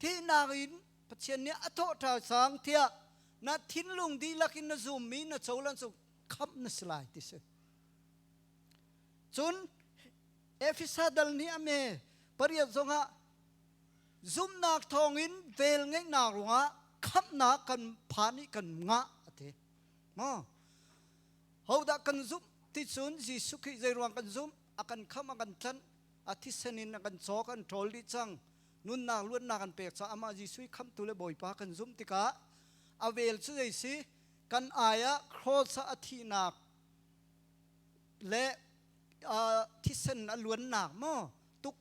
thihnak in Pathian nih a thawhṭha cang tiah na thinlung dihlak in na zummi na cohlan cu khamh na si lai ti si. Cun Efesa dal nih a me pariat zongah zumhnak thawngin vel ngeihnak ruangah khamhnak kan phan i kan ngah a ti. Maw? Hodah kan zumh ti cun Jesuh Khrih zeiruang kan zumh? A kan khamh, a kan tlanh, a thisen in a kan caw, kan ṭawl dih cang. Nunnak luatnak kan pek caah amah Jesuh i khamhtu le Bawipa kan zumh tikah a vel cu zei si? Kan ai ah cross ah a thihnak le thisen a luannak maw tuk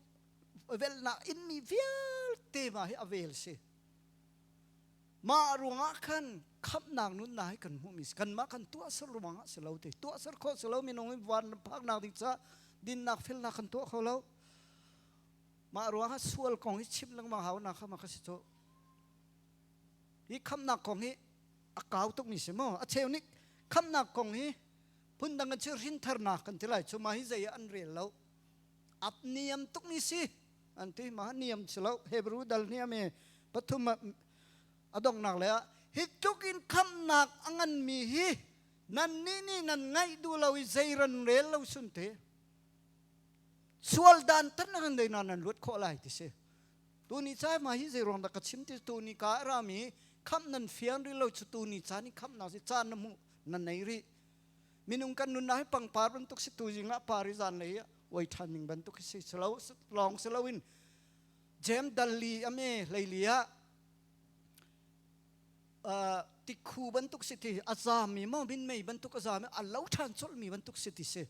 velhnak inmi vialte ma hi a vel si. Mah ruangah khan khamhnak nunnak hi kan hmuhmi si. Kanmah kan tuahser ruangah si lo ti. Tuahser khawh si lo minung hi van phaknak ding caah dinnak felnak kan tuah kho lo. Mah ruangah sual kong hi chim lengmang hau nak kha ma kha si cu. Hi khamhnak kong hi a kau tukmi si maw? A cheu nih khamhnak kong hi phundang kan si hrintharnak kan ti lai cu mah hi zei ah an rel lo. Ap niam tukmi si. An ti mah niam si lo Hebrew dal niam i pathum a donghnak le ah hi tluk in khamhnak a nganmi hi nannih nih nan ngaih duh lo i zeiran rel lo sun te sual dan tan nan dei na nan luat khawh lai ti si tuni ca ma hi zei ruang dah ka chim ti tuni ka rami khamh nan fian ri lo cu tuni caan i khamhnak si caan na hmu na nei rih minung kan nunnak hi pangpar bantuk si tu zing ah par i zan lei oi ṭhan ning bantuk hi si lo lawng si loin Jem dalli ame hleili ah. Tikhu bantuk si ti a zaami maw minmei bantuk a zaami a lo ṭhan colhmi bantuk si ti si.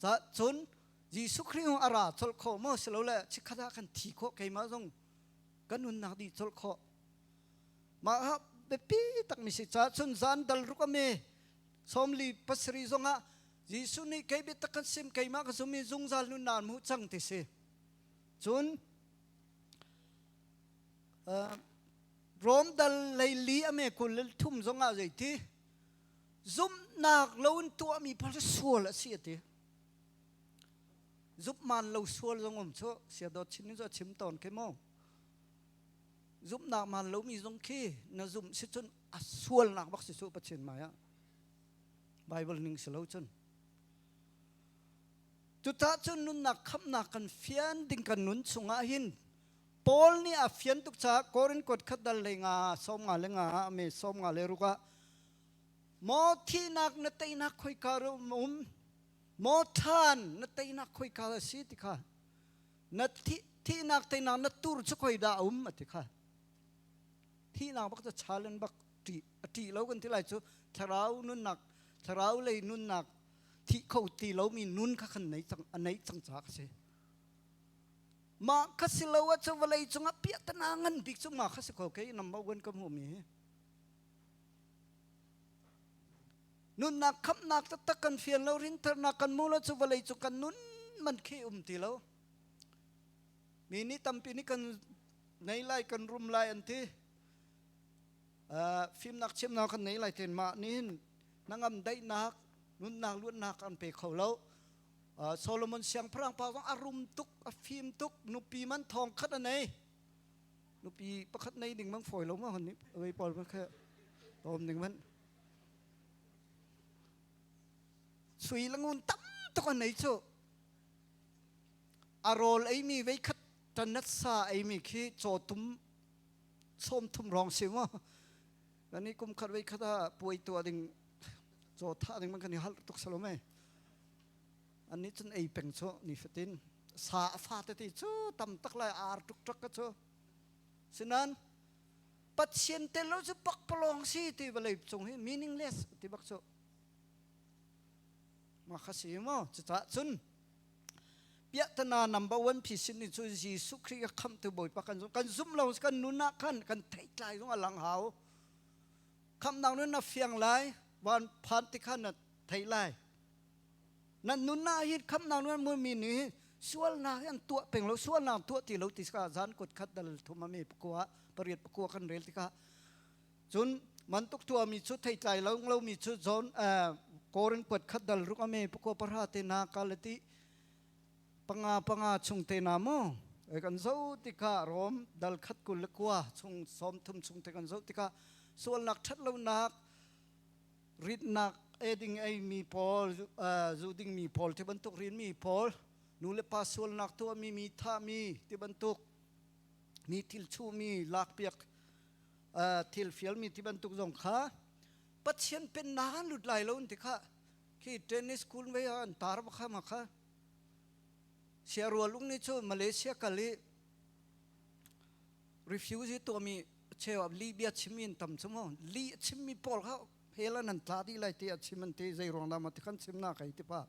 Ca cun Jesuh Khrih a ra colh khawh maw silole chikkhat ah kan thi khawh keimah zong kan nunnak dih colh khawh. Mah ah biapi takmi si ca cun zan dal ruk a me sawmli pasarih zongah Jesuh nih kei biatak kan sim keimah ka zum i zungzal nunnak an hmuh cang ti si. Cun Rom dal leili a me 23 zongah zeiti zumhnak lo in tuahmi pawl sual a si a ti. Zumhman lo sual zong um cu siadawt chin in cu a chim tawn khi mu. Zumhnak man lomi zong khi na zumh si cun a sualnak bak si cu Pathian hmai ah. Bible ning si lo cun. Cucah cun nunnak khamhnak kan fian ding kan nun chungah hin Paul nih a fian tuk caah Korin kuat khat dal lei nga sawm nga le nga ame sawm nga le ruk ah maw thihnak na teinak khoika um maw than na teinak khoika a si ti kha na thihnak teinak na tur cu khoi dah um a ti kha thihnak bak cu challenge bak ṭih a ṭih lo kan ti lai cu thlarau nunnak thlarau lei nunnak thih kho ti lomi nun kha kan nei cang a nei cang caah a si Mah kha si lo ahcun vawlei cungah piahtana ngan bik cu mah kha si ko kei number one ka hmuhmi hi. Nunnak khamhnak taktak kan fian lo rintharnak kan hmu lo cu vawlei cu kan nun man khi um ti lo. Mi nih tampi nih kan nei lai kan rum lai an ti. Uh, fimnak chimnak kan nei lai ten mah nih nangam daihnak nunnak luatnak an pe kho lo. Solomon siangpahrang pa zong a rum tuk, a fim tuk, nupi man thong khat a nei. Nupi pakhat nei ding mang fawi lo ma hon ni wei pawl ma khe tom ding man. Sui langun tam tuk a nei chu. A rawl ei mi vei khat tanat sa ei mi khi chaw tum som thum rong si mo. Kani kum khat vei khat a puai tua ding chaw tha ding man kan i hal tuk salome. Annih cun ei peng cu nifatin sa a fa tete cu tam tak lai ar tuk tuk ka cu. Sinan Pathian tel lo cu pakpalawng si ti vawlei cung hi meaningless ti bak cu. Ma kha si maw cucaah cun piahtana number one phi sin ni cu Jesuh Khrih ka khamhtu Bawipa kan zum kan zum lo kan nun ah khan kan theihtlai zong a lang hau khamhnak nun na fiang lai van phan ti khan na thei lai Nan nunnak hi khamhnak nun mumi nih sualnak hi an tuah peng lo sualnak tuah ti lo ti ka zan kut khat dal thum ami pakua pariat pakua kan rel tikah cun mantuk tuahmi cu theitlai lo lomi cu John Korin puat khat dal ruk ami pakua pahra te na kalati panga panga chung te na mu kan zo tikah Rom dal khat kul le kua chung som thum chung te kan zo tikah sualnak that lonak ritnak eiding eimi pawl zu dingmi pawl ti bantuk rinmi pawl nu le pa sualnak tuahmi mi thahmi ti bantuk mi thil chuhmi lakpiak thil fialmi ti bantuk zong kha Pathian pennak an lut lai lo ti kha khi tennis school mei an tar ba kha ma kha siarual ung ni cu Malaysia kal i refugee tuahmi cheu ah Libya chimmi an tam cu mu li a chimmi pawl kha hell an an tla dih lai ti a chim an ti zei ruang dah ma ti kan chim na kai ti pa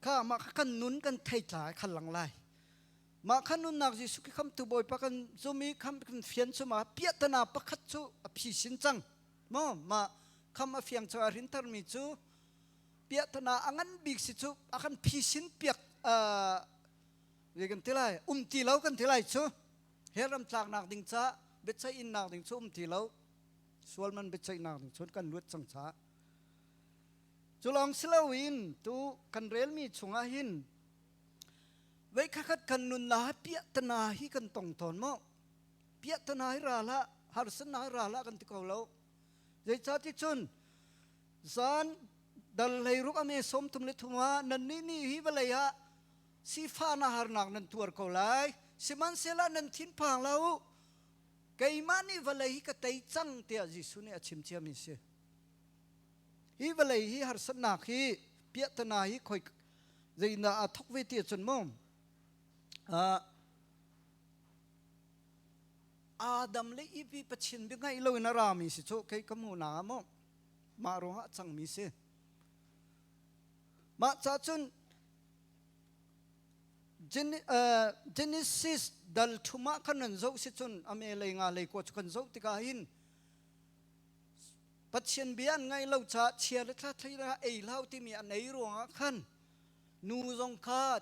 kha mah kha kan nun kan thei tla kha lang lai mah kha nunnak Jesuh khi khamtu Bawipa kan zum i kham kan fian cu ma piahtana pakhat cu a phi sin cang mo ma kham a fiang cu a rinter mi cu piahtana a ngan bik si cu a kan phi sin piak Zei kan ti lai? Um ti lo kan ti lai cu. Hell ram tlaknak ding ca biaceih innak ding cu um ti lo. Sual man biaceihnak ding cun kan luat cang caah. Cu lawng si loin tu kan relmi chungah hin vei khat kan nunnak hi piahtana hi kan tong tawn maw? Piahtana hi ra hlah, harsatnak hi ra hlah kan ti ko lo. Zeicahti cun zan dal hleiruk a me sawm thum le thum ah nannih nih hi vawlei ah sifahnak harnak nan tuar ko lai sihmanhsehlaw nan thinphang lo u keimah nih vawlei hi ka tei cang tiah Jesuh nih a chim ciami a si hi vawlei hi harsatnak hi piahtana hi khoi zeidah aa thok ve ti ahcun mu uh, Adam le Eve Pathian bia ngaih loin a rami si cu kei ka hmuhnak ah maw mah ruangah a cangmi si. Mah ca cun Genesis dal thum ah khan nan zoh si cun a me lei nga lei kua cu kan zoh tikah hin Pathian bia an ngaih lo caah chia le thla thlei ei hlau timi an ei ruangah khan nu zong kha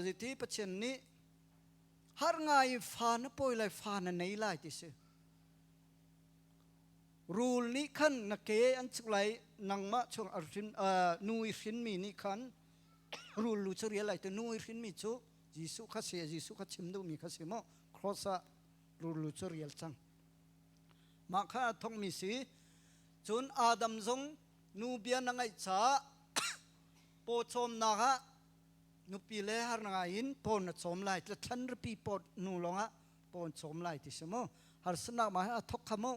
zeiti Pathian nih har ngai in fa na pawi lai fa na nei lai ti si. Rul nih khan na ke an cuk lai nangmah chung a hrin nu i hrinmi nih khan rul lu cu rial lai ti nu i hrinmi cu Jesuh kha si Jesuh kha chim duhmi kha si maw cross ah rul lu cu rial cang. Mah kha a thongmi si. Cun Adam zong nu bia na ngaih caah pawcawmnak ah nupi le har ngai in paw na cawm lai tlathlan ripi paw nu lawngah paw cawm lai ti si mu harsatnak ma he a thok kha mu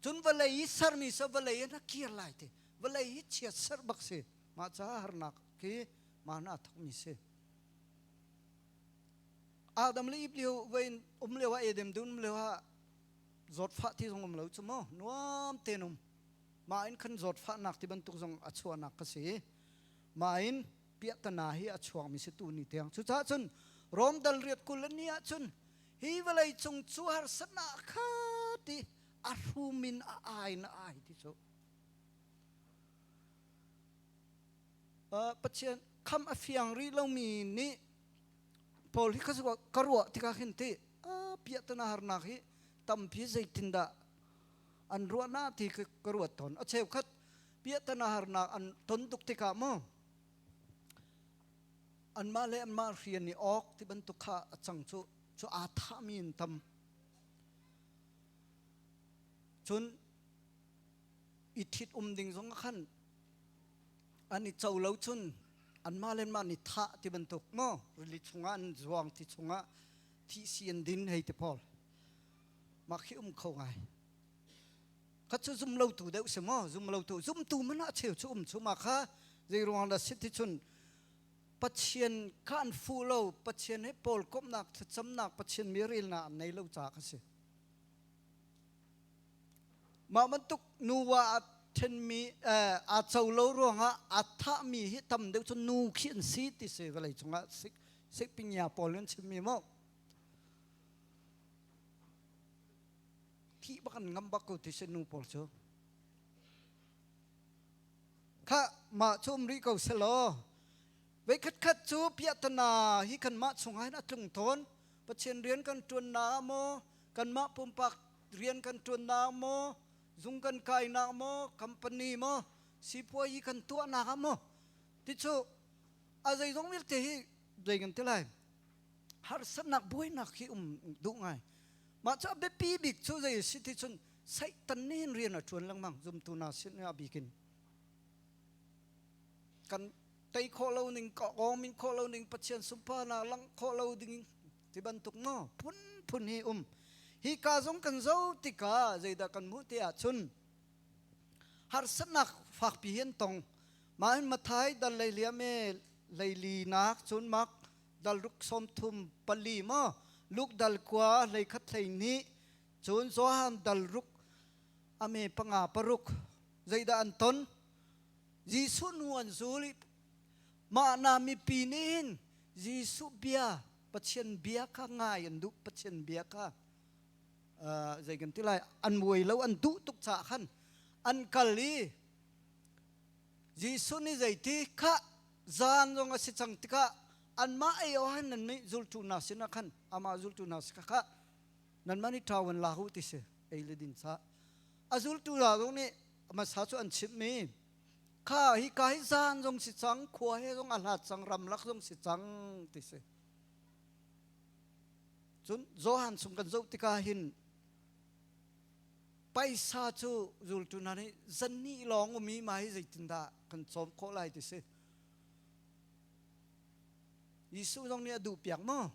cun vawlei i sermi sa vawlei in a kir lai ti vawlei hi chiat ser bak si mah caah harnak khi mah na thokmi si Adam le Eve lio vein um lio ah Edem dun um lio ah zawtfah ti zong um lo cu mu nuam tein um mah in khan zawtfahnak ti bantuk zong a chuahnak ka si mah in piahtana hi a chuakmi si tu ni tiang cucaah cun Rom dal riat kul ni ah cun hi vawlei cung cu harsatnak kha ti a hrum in a ai na ai ti cu Pathian kham a fiang rih lomi nih Paul hi ka ruah tikah khin ti piahtana harnak hi tampi zeitindah an ruahnak ti ka ruat tawn. A cheukhat piahtana harnak an ton tuk tikah maw anmah le anmah rian i awk ti bantuk kha a cang cu cu aa thahmi in tam. Cun i ṭhit um ding zong khan an i co lo cun anmah le anmah nih thah ti bantuk maw rili chungah an zuang ti chungah thih si an din hei ti pawl mah khi um kho ngai kha cu zum lo tu deuh si maw zum lo tu zumtu man ah cheu cu um chu ma kha zei ruang dah si ti cun Pathian kha an fu lo Pathian he pawl komhnak thlacamnak Pathian mi relnak an nei lo ca kha si Mah bantuk nuva aa ṭhenmi aa co lo ruangah aa thahmi hi tam deuh cu nu khi an si ti si vawlei cungah sikpinya pawl an chimmi maw thih bak an ngam bak ko ti si nu pawl cu kha mah cu um rih ko selaw veikhat khat cu piahtana hi kanmah chungah hin a tlung tawn Pathian rian kan ṭuannak ah maw kanmah pumpak rian kan ṭuannak maw zung kan kainak maw company maw sipuayi kan tuahnak ah maw ti cu a zeizong vialte hi zei kan ti lai harsatnak buainak hi um duh ngai mah cu a biapi bik cu zei si ti cun Satan nih hin rian a ṭuan lengmang zumtu na sin a bikin kan tei khawh lo ning kawmin khawh lo ning Pathian sunparnak langh khawh lo ding ti bantuk maw phunphun hi um hi ka zong kan zo tikah zeidah kan hmuh ti ahcun harsatnak fakpi hi an tong mah hin Mathai dal leili ame leili nak cun mak dal ruk som thum pali maw Luke dal kua hlei khat hlei hnih cun Johan dal ruk ame panga paruk zeidah an ton Jesuh nu an zul i mah na mipi nih hin Jesuh bia Pathian bia kha ngai an duh Pathian bia kha zei kan ti lai an muai lo an duh tuk caah khan an kal i Jesuh nih zeiti kha zan zong a si cang tikah anmah ei awk hin nan nih zultu hna sinah khan amah zultu hna si kha nanmah nih ṭau an lak u ti si ei le din ca a zultu hna zong nih hmasa cu an chimhmi kha hi ka hi zan zong si cang khua he zong a hlat cang ramlak zong si cang ti si cun Johan chung kan zoh tikah hin paisa cu zultu hna nih zanni lawng umi ma hi zeitindah kan cawm khawh lai ti si Jesuh zong nih a duh piak maw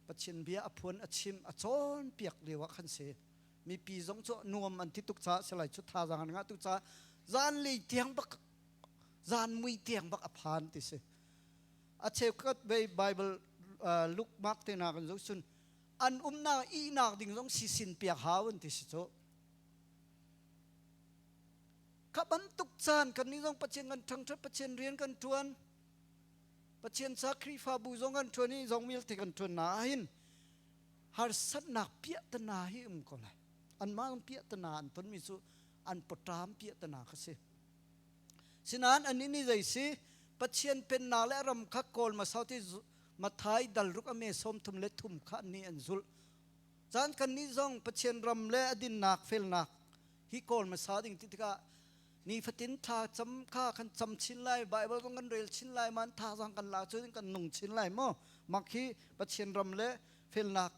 Pathian bia a phuan a chim a cawn piak lio ah khan si mipi zong cu nuam an ti tuk caah silai cu thazaang an ngah tuk caah zanlei tiang bak zan mui tiang bak a phan ti si a cheukhat ve Bible. Luke Mark te hna kan zoh cun an umnak ihnak ding zong sisin piak hau an ti si cu. Kha bantuk caan kan nih zong Pathian kan thangṭhat Pathian rian kan ṭuan Pathian ca Khrihfabu zong kan ṭuan i zong vialte kan ṭuan na ahhin harsatnak piahtana hi um ko lai. Anmah zong piahtana an tonmi cu an pawṭam piahtana kha si. Sinain anih nih zei si Pathian pennak le a ram kha kawl hmasa ti Matthai dal ruk a me 33 kha annih an zulh. Caan kannih zong Pathian ram le a dinnak felnak hi kawl hmasa ding ti tikah nifatin thla cam kha kan cam chin lai Bible zong kan rel chin lai man thazaang kan la cu kan nung chin lai maw mak hi Pathian ram le felnak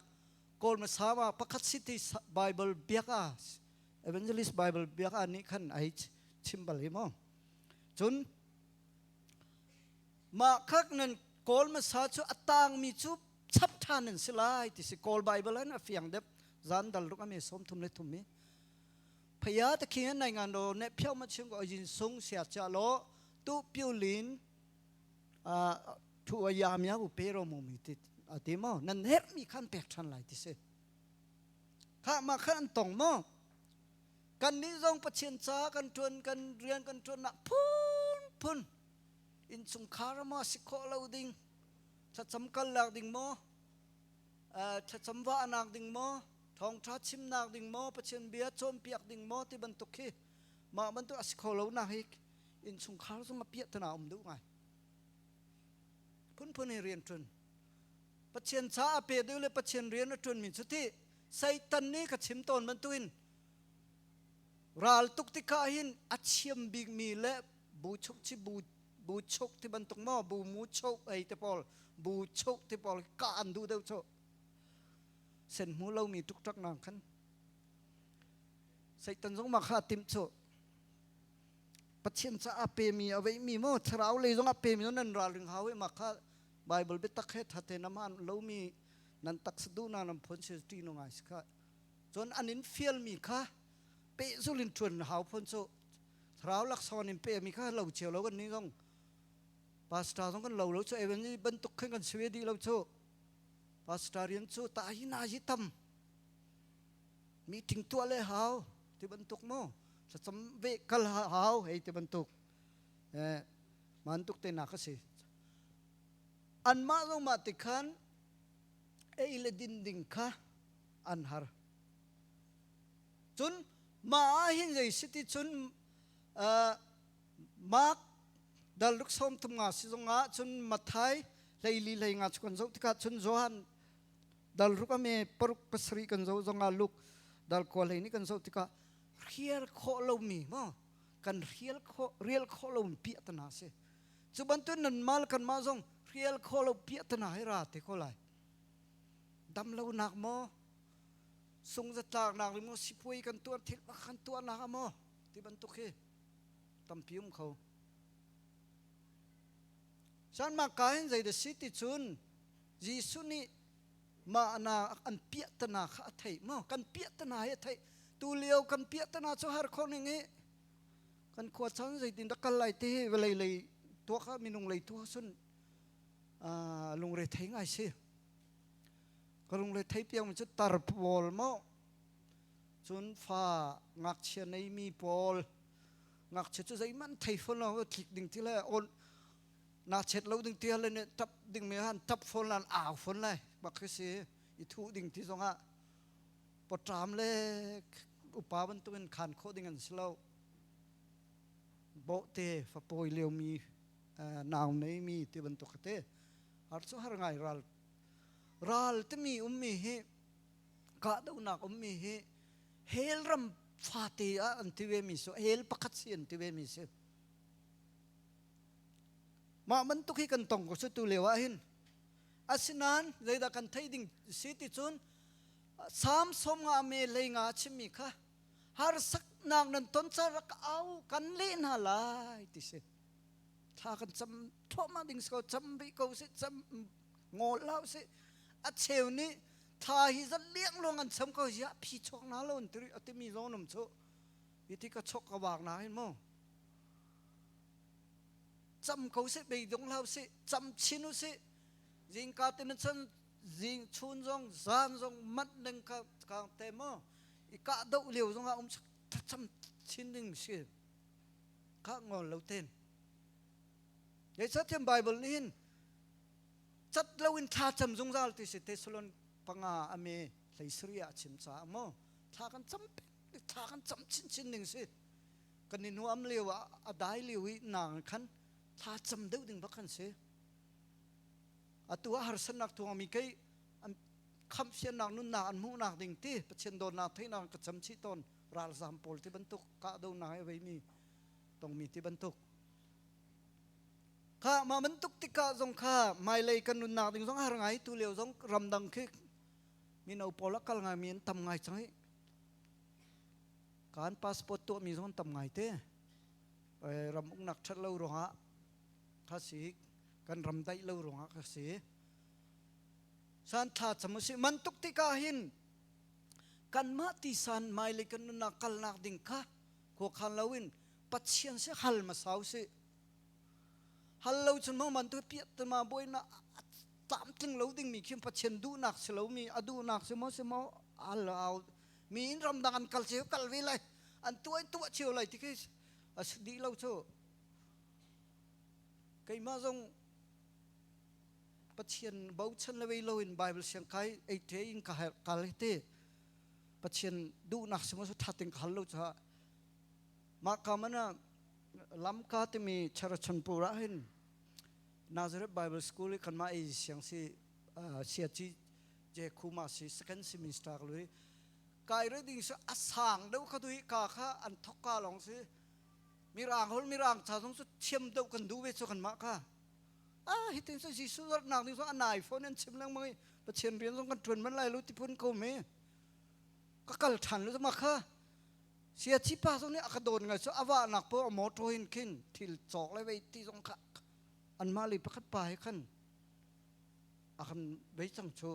kawl hmasa ma pakhat si ti Bible biak a Evangelist Bible biak a nih khan ai chim bal hi maw cun mah khak nan kawl hmasa cu a tangmi cu chap ṭhan an si lai ti si kawl Bible an a fiang dep zan dal ruk ame 33 mi phaya ta khian nai ngan ro ne phiao ma chim ko yin sung sia cha lo tu piu lin a thu a ya mya u pe ro mu mi ti ati mo nan her mi khan pek ṭhan lai ti si kha ma khan an tong mo kan nih zong Pathian ca kan ṭuan kan rian kan ṭuannak phun phun innchungkhar ma si khawh lo ding thlacam kal lak ding maw thlacam vahnak ding maw thawngṭha chimnak ding maw Pathian bia cawnpiak ding maw ti bantuk khi mah bantuk a si kho lo nak hi innchungkhar zong a piah tana um duh ngai phunphun hi rian ṭun Pathian ca a pe deuh le Pathian rian a ṭuanmi cu ti Satan nih ka chim tawn bantukin ral tuk tikah hin a thiam bikmi le bu chuk chi bu bu chuk ti bantuk maw bu mu chuk ei te pawl bu chuk ti pawl ka an duh deuh cu sen hmu lomi ṭukṭak nang khan Satan zong mah kha timh cu Pathian caah pemi a veimi maw thlarau lei zong a pemi nan ralring hau i mah kha Bible biatak he thate na man lomi nan taksa duhnak nan phun si ṭih no ngai si kha cun an in fialmi kha pehzul in ṭuan hau phun cu thlarau laksawng in pemi kha lo cio lo kan ni zong pastor zong kan lo lo cu even bantuk khin kan si ve dih lo cu pastor rian cu ta hi na hi tam meeting tuah le hau ti bantuk mu thlacam ve kal hau hei ti bantuk eh man tuk te nak a si anmah zong mah ti khan ei le din ding kha an har cun mah ah hin zei si ti cun Mark dal ruk 35 si zongah cun Matthai 14 hlei nga cu kan zoh tikah cun Johan dal ruk ame paruk pasarih kan zoh zongah Luke dal kua hlei nih kan zoh tikah rial khawh lomi maw kan rial khawh rial khawh lomi piah tana si cu bantuk nan mal kan mah zong rial khawh lo piah tana hi ra te ko lai dam lonak maw sungzatlaknak ri maw sipuai kan tuah thil kan tuahnak ah maw ti bantuk hi tampi um kho san mah ka hin zei da si ti cun Jesuh nih mah na an piahtana kha a theih maw kan piahtana hi a theih tu lio kan piahtana cu har kho ning i kan khua chan zeitin dah kal lai ti hi vawlei lei tuak ah minung lei tu cun lungre thei ngai si ka lungre thei piang mi cu tar pawl maw cun fa ngakchia neimi pawl ngakchia cu zeihmanh thei fawn lo tlik ding ti le on na chet lo ding ti le ne tap ding me han tap fawn lan au fawn lai bak khi si i thu ding ti zongah pawṭam le upa bantukin khan khawh ding an si lo bawhte fapawi liomi nau neimi ti bantuk te har cu har ngai ral ral timi ummi hi kahdohnak ummi hi hell ram fate ah an ti ve mi su hell pakhat si an ti ve mi si mah bantuk hi kan tong ko su tu lio ah hin asinain zeidah kan thei ding si ti cun Salm 50 me lei nga chimmi kha harsaknak nan ton ca rak au kan leh hna lai ti si thla kan cam thluahmah ding si ko cam rih ko si cam ngol hlah si a cheu nih thla hi zat liang luang an cham ko ziah phi chok na lo an ti a timi zong um chu hi ti ka chok ka wak na hin mu cam ko si beidong hlah si cam chin u si. Zingka te man chan zing chun zong zan zong manh ding ka ka te mo i kah doh lio zong ah um thlacam chin ding si kha ngol lo ten. Zeicahtiah Bible nih hin cat loin thla cam zungzal ti si Thessalon panga ame hlei sari ah chim caah maw thla kan cam thla kan cam chinchin ding si kan i nuam lio ah a dai lio i nang khan thla cam deuh ding bak kan si atu ah harsatnak tuang mi kei an khamhfiannak nunnak an hmuhnak ding ti Pathian dawtnak theihnak ka cam chih tawn ralzam pawl ti bantuk kahdohnak he veimi tongmi ti bantuk Kha mah bantuk tikah zong kha hmailei kan nunnak ding zong har ngai tu lio zong ramdang khi mino pawl a kal ngai mi an tam ngai cang hi. Kan passport tuah mi zong an tam ngai te. Ram uknak that lo ruangah kha si kan ram daih lo ruangah kha si. San thla cham usih man tuk tikah hin kanmah tisan hmailei kan nunnak kalnak ding kha khuakhan loin Pathian si hal hmasa usih. Hal lo cun mang bantuk piah tama buaina tlamtling lo dingmi khi Pathian duhnak si lomi a duhnak si maw si maw al au mi in ramdang an kal cio kal ve lai an tuah in tuah cio lai ti khi a si dih lo cu keimah zong Pathian bochan le vei lo in Bible siang kai ei te in ka kal te Pathian duhnak si maw tha ting ka hal lo caah Mah ka man ah lamka timi Charachanpur ah hin Nazareth Bible School i kanmah ei siang si siaci je khuma si second semester ka lui kai re ding si a sang deuh kha tui ka kha an thok ka long si mirang hol mirang cha zong cu thiam deuh kan duh ve cu kanmah kha ah hitin cu Jesuh nak ding cu an iPhone an chim lengmang i Pathian rian zong kan ṭuan man lai lo ti phun ko me ka kal ṭhan lo ma kha Siaci pa zong nih a ka dawn ngai cu a vahnak paoh a motor in khin thil cawk le vei ti zong kha anmah lei pakhat pa he khan a kan vei cang cu.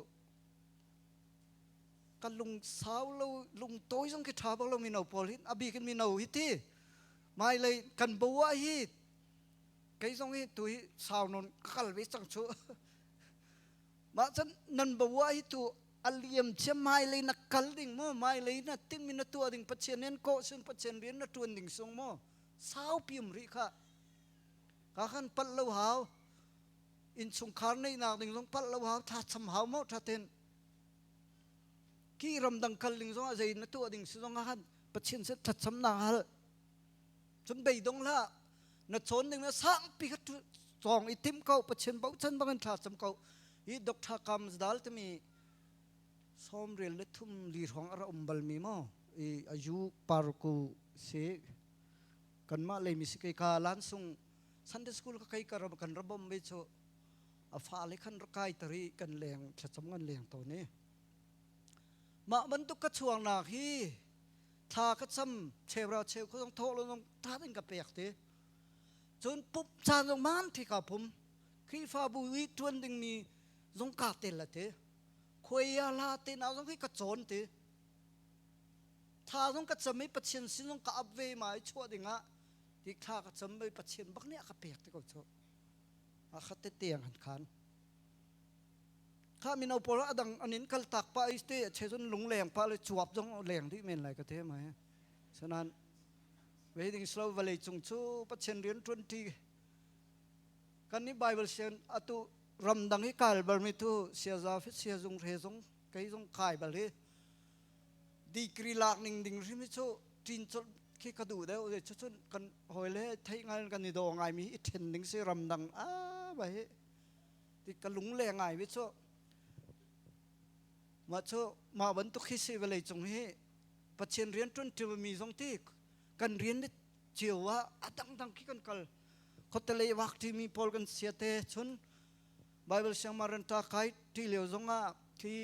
Ka lung sau lo lung tawi zong khi ṭha bak lo mino pawl hi a bik in mino hi ti hmailei kan bo ah hi kei zong hi tu hi sau nawn ka kal ve cang cu. Mah cun nan bo ah hi tu a liam chia hmailei na kal ding maw hmailei na tinhmi na tuah ding Pathian nih an kawh sin Pathian rian na ṭuan ding sung maw saupi um rih kha ka khan palh lo hau innchungkhar neihnak ding zong palh lo hau tha cham hau maw tha ten ki ramdang kal ding zong ah zei na tuah ding si zong ah khan Pathian sin thlacam nak hal cun beidong hlah na cawn ding na sangpi kha cawng i tim ko Pathian bochan bangin thla cam ko hi Dr. Kamsdal timi sawmrel le thum li hrawng a ra um balmi maw i ayu parku si kanmah leimi si kei ka lansung Sunday school ka kai ka kan ra bom ve chu a fa le khan ra kai tari kan leng thlacam kan leng to ni mah bantuk ka chuang nak hi thla ka cam cheu cheu ko zong thawh lo zong tha in ka pek te cun pup caan zong man thi ka phum Khrihfabu i ṭuan dingmi zong kaa tel la te khuai a la te na zong hi ka cawn te thla zong ka cam i Pathian sin zong ka ap ve ma i chuah dingah ti thla ka cam i Pathian bak nih a ka pek te ko cu a khat te tiang han khan kha mino pawl a dang an in kal tak pa i te che cun lungleng pa le cuap zong leng dih men lai ka te mai sanan wedding slow vawlei cung cu Pathian rian ṭuan ṭi kan nih Bible sian atu ramdang i kal bal mi tu siaza sia zung hre zung kei zung kai bal hi degree lak ning ding hrim hi cu ṭin colh khi ka duh deuh cu cun kan hawi le theih ngai kan i daw ngai mi i ṭhen ding si ramdang a ba hi ti ka lung le ngai mi cu mah cu mah bantuk hi si vawlei cung hi Pathian rian ṭuan ṭi mi zong ti kan rian cio ah a dangdang khi kan kal khuatelei vak ṭimi pawl kan sia te chun Bible siangmaran ta kai ṭi lio zong ah khi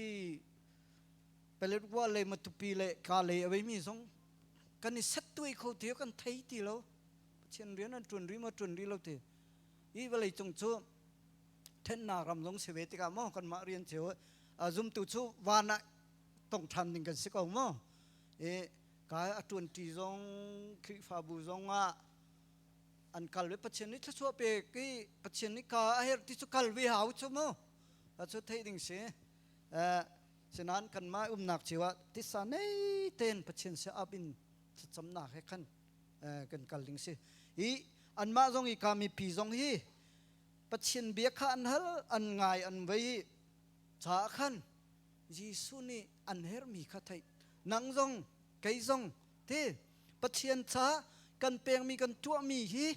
Paletwa le Matupi le ka lei a mi zong kan i set tuai kho ti kan thei ti lo Pathian rian an ṭuan ri maw ṭuan ri lo ti hi vawlei cung cu thennak ram zong si ve tikah maw kanmah rian cio zumtu cu van ah tong ṭhan ding kan si ko maw i ka a ṭuanṭi zong Khrihfabu zong ah an kal ve Pathian nih thluachuah pek i Pathian nih ka a herh ti cu kal ve hau cu mu. Cu theih ding si. Sinan kanmah umnak cio ah tisa nei ten Pathian sia ap in thlacamnak he khan kan kal ding si. Hi anmah zong i ka mipi zong hi Pathian bia kha an hal an ngai an vei caah khan Jesuh nih an herhmi kha theih. Nang zong kei zong ti Pathian ca kan pekmi kan tuahmi hi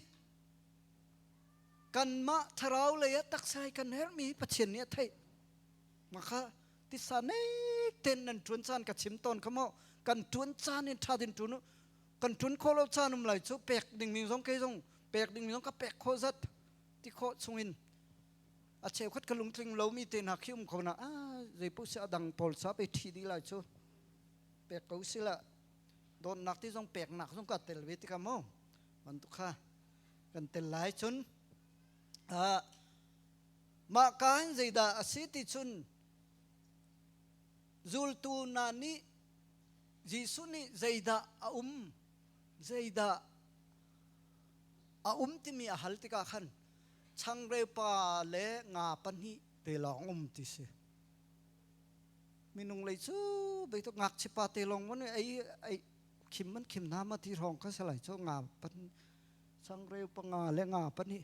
kanmah thlarau lei ah taksa hi kan herhmi Pathian nih a theih. Mah tisa nei ten nan ṭuan caan ka chim tawn kha maw kan ṭuan caan in ṭha tin ṭuan u kan ṭuan khawh lo caan um lai cu pek dingmi zong kei zong pek dingmi zong ka pek khawh zat ti khawh chungin a cheukhat ka lungtling lomi te hna khi um kho na ah zeipoh si a dang pawl sa pe ṭhi dih lai cu pek ko sila dawtnak ti zong peknak zong ka tel ve tikah maw bantuk kha kan tel lai cun mah ka hin zeidah a si ti cun zultu hna nih Jesuh nih zeidah a um zeidah a um timi a hal tikah khan changreu pa le nga pahnih te lawng um ti si minung lei cu beituk ngakchia pa te lawng man ei ei khim man khim na ma ti rong kha salai cu nga pan changreu panga le nga pahnih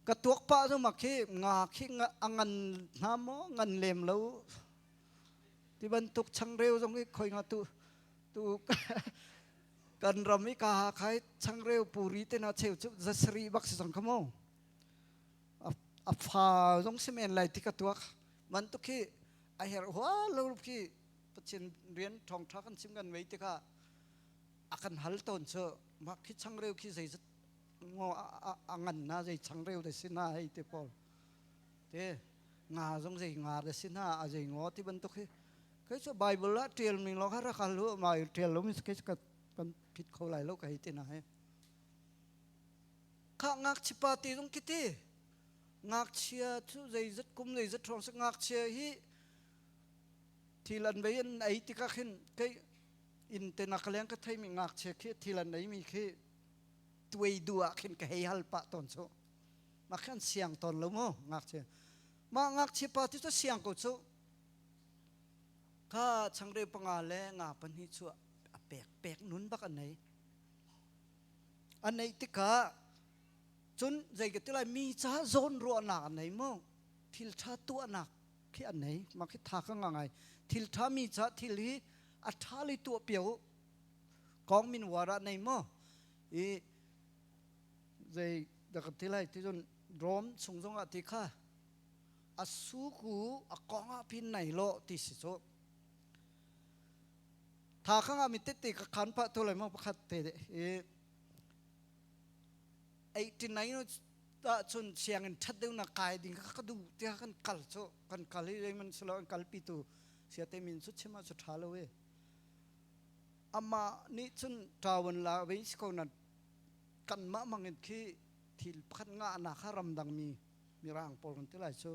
ka tuak pa cu ma khi nga khi a ngan hna maw ngan lem lo ti bantuk changreu zong i khoi nga tu tu kan ram i ka ha khai changreu puri te na cheu chu zasari bak si zong kha mo a fa zong si men lai ti ka tuak man tu khi a her hua lo khi Pathian rian thawngtha kan chim kan vei tikah a kan hal tawn cu mah khi changreu khi zeizat ngo a ngan na zei changreu de si na hei te pawl te nga zong zei nga de si na a zei ngo ti bantuk hi kei cu Bible ah tial ning lo kha rak hal lu ma tial lo mi kei kan kan phit kho lai lo ka hei ti na he kha ngakchia pa ti zong khi ti ngakchia cu zeizat kum zeizat hrawng si ngakchia hi thil an vei an ei tikah khin kei inn te nak leng ka theimi ngakchia khi thil an ei mi khi tuai du ah khin ka hei hal pah tawn cu mah khan siang tawn lo mu ngakchia mah ngakchia pa ti cu siang ko cu kha changreu panga le nga pahnih cu a pek pek nun bak an nei an neih tikah cun zei ka ti lai mi ca zawn ruahnak an nei mu thil ṭha tuahnak khi an nei mah khi tha ka nga ngai thil ṭha mi ca thil hi a ṭha li tuah pio kong min war ah nei maw i zei dah kan ti lai ti cun Rom chung zong ah ti kha a suku a kong ah pin nei lo ti si cu tha kha nga mi tete ka khan pah tu lai mo pakhat te i 89 ahcun sianginn ṭhat deuh nak kai ding kha ka duh tiah kan kal cu kan kal i zeiman silo an kalpi tu siate min cu chim ah cu ṭha lo e amah nih cun ṭawan la ve si ko nan kanmah mangin khi thil pakhat ngah nak kha ramdang mi mirang pawl kan ti lai cu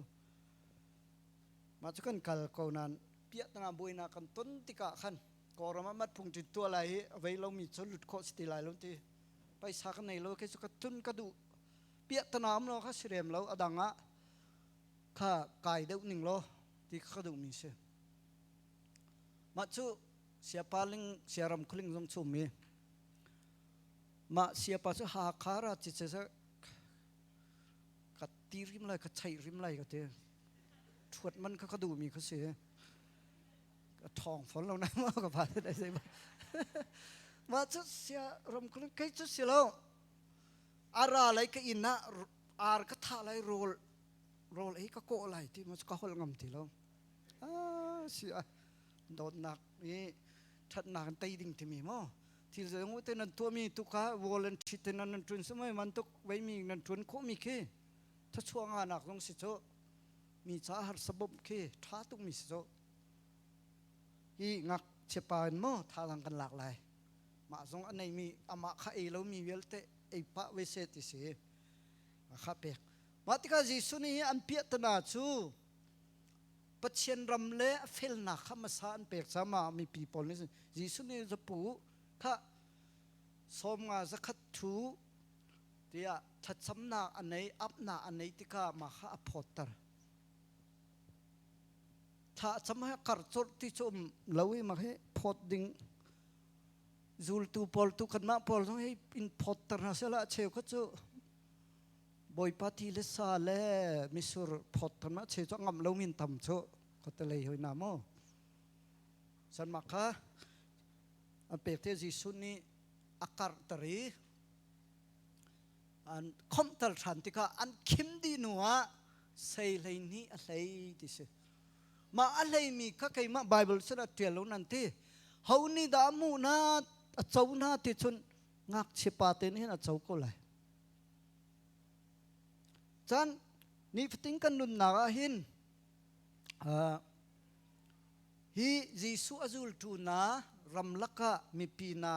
mah cu kan kal ko nan piahtana buainak kan ton tikah khan Kawlram ah mat phung ṭin tuah lai i a vei lomi cu lut khawh si ti lai lo ti paisa ka nei lo kei cu ka tun ka duh piahtana um lo kha si rem lo a dang ah kha kai deuh ning law ti ka duh mi si mah cu siapa ling siaram khuling zong chum mi mah siapa cu Hakha ra ci che ka ti rim lai ka chei rim lai ka ti thuat man kha ka duh mi kha si ka thong fon lo na ma ka pa dai sei ma cu sia ram khuling kei cu si lo ara lai ka inn ah ar ka tha lai rawl rawl ei ka kawh lai ti ma ka hol ngam ti lo ah si a dawtnak i thatnak an tei ding timi mo thil zong te nan tuahmi tu kha volunteer te nan nan ṭun sumai man tuk veimi nan ṭuan khawhmi khi thachuah nga nak zong si cu mi ca harsa bawmh khi ṭha tuk mi si cu hi ngakchia pa in maw thazaang kan lak lai mah zong a neimi amah kha ei lomi vialte ei pah ve se ti si kha pek mah tikah Jesuh nih hi an piahtana cu Pathian ram le a felnak kha hmasa an pek caah mipi pawl nih Jesuh nih zapu kha 50 100 thu tiah thlacamnak a nei apnak a nei tikah mah kha a phawtter. Thla cam he kar cawlh ti cu um lo i mak hi phawt ding zultu pawl tu kanmah pawl zong hi in phawtter hna sehla a cheu kha cu Bawipa ti le sa le misur phawtter ma cheu cu a ngamh lo min tam cu ka te lei hoi na mu san mak kha an pek te Jesuh nih a karhter i an khomhter ṭhan tikah an khim dih hnu ah sei 12 a hlei ti si. Mah a hleimi kha keimah Bible cun a ṭial lo nan ti. Ho nih dah a hmuh na a co na ti cun ngakchia pa te nih hin a co ko lai. Cun nifatin kan nunnak ah hin hi Jesuh a zultu na ramlak ah mipi na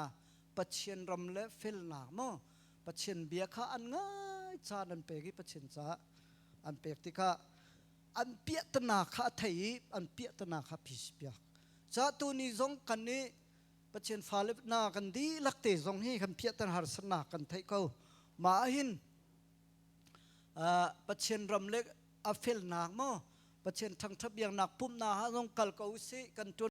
Pathian ram le felnak maw Pathian bia kha an ngai caan an pek i Pathian caah an pek tikah an piahtana kha a thei i an piahtana kha phis piak. Ca tu ni zong kan nih Pathian fale na kan dihlak te zong hi kan piahtana harsatnak kan theih ko. Mah hin Pathian ram le a felnak maw Pathian thangṭhat biaknak pumhnak ah zong kal ko usih kan ṭuan.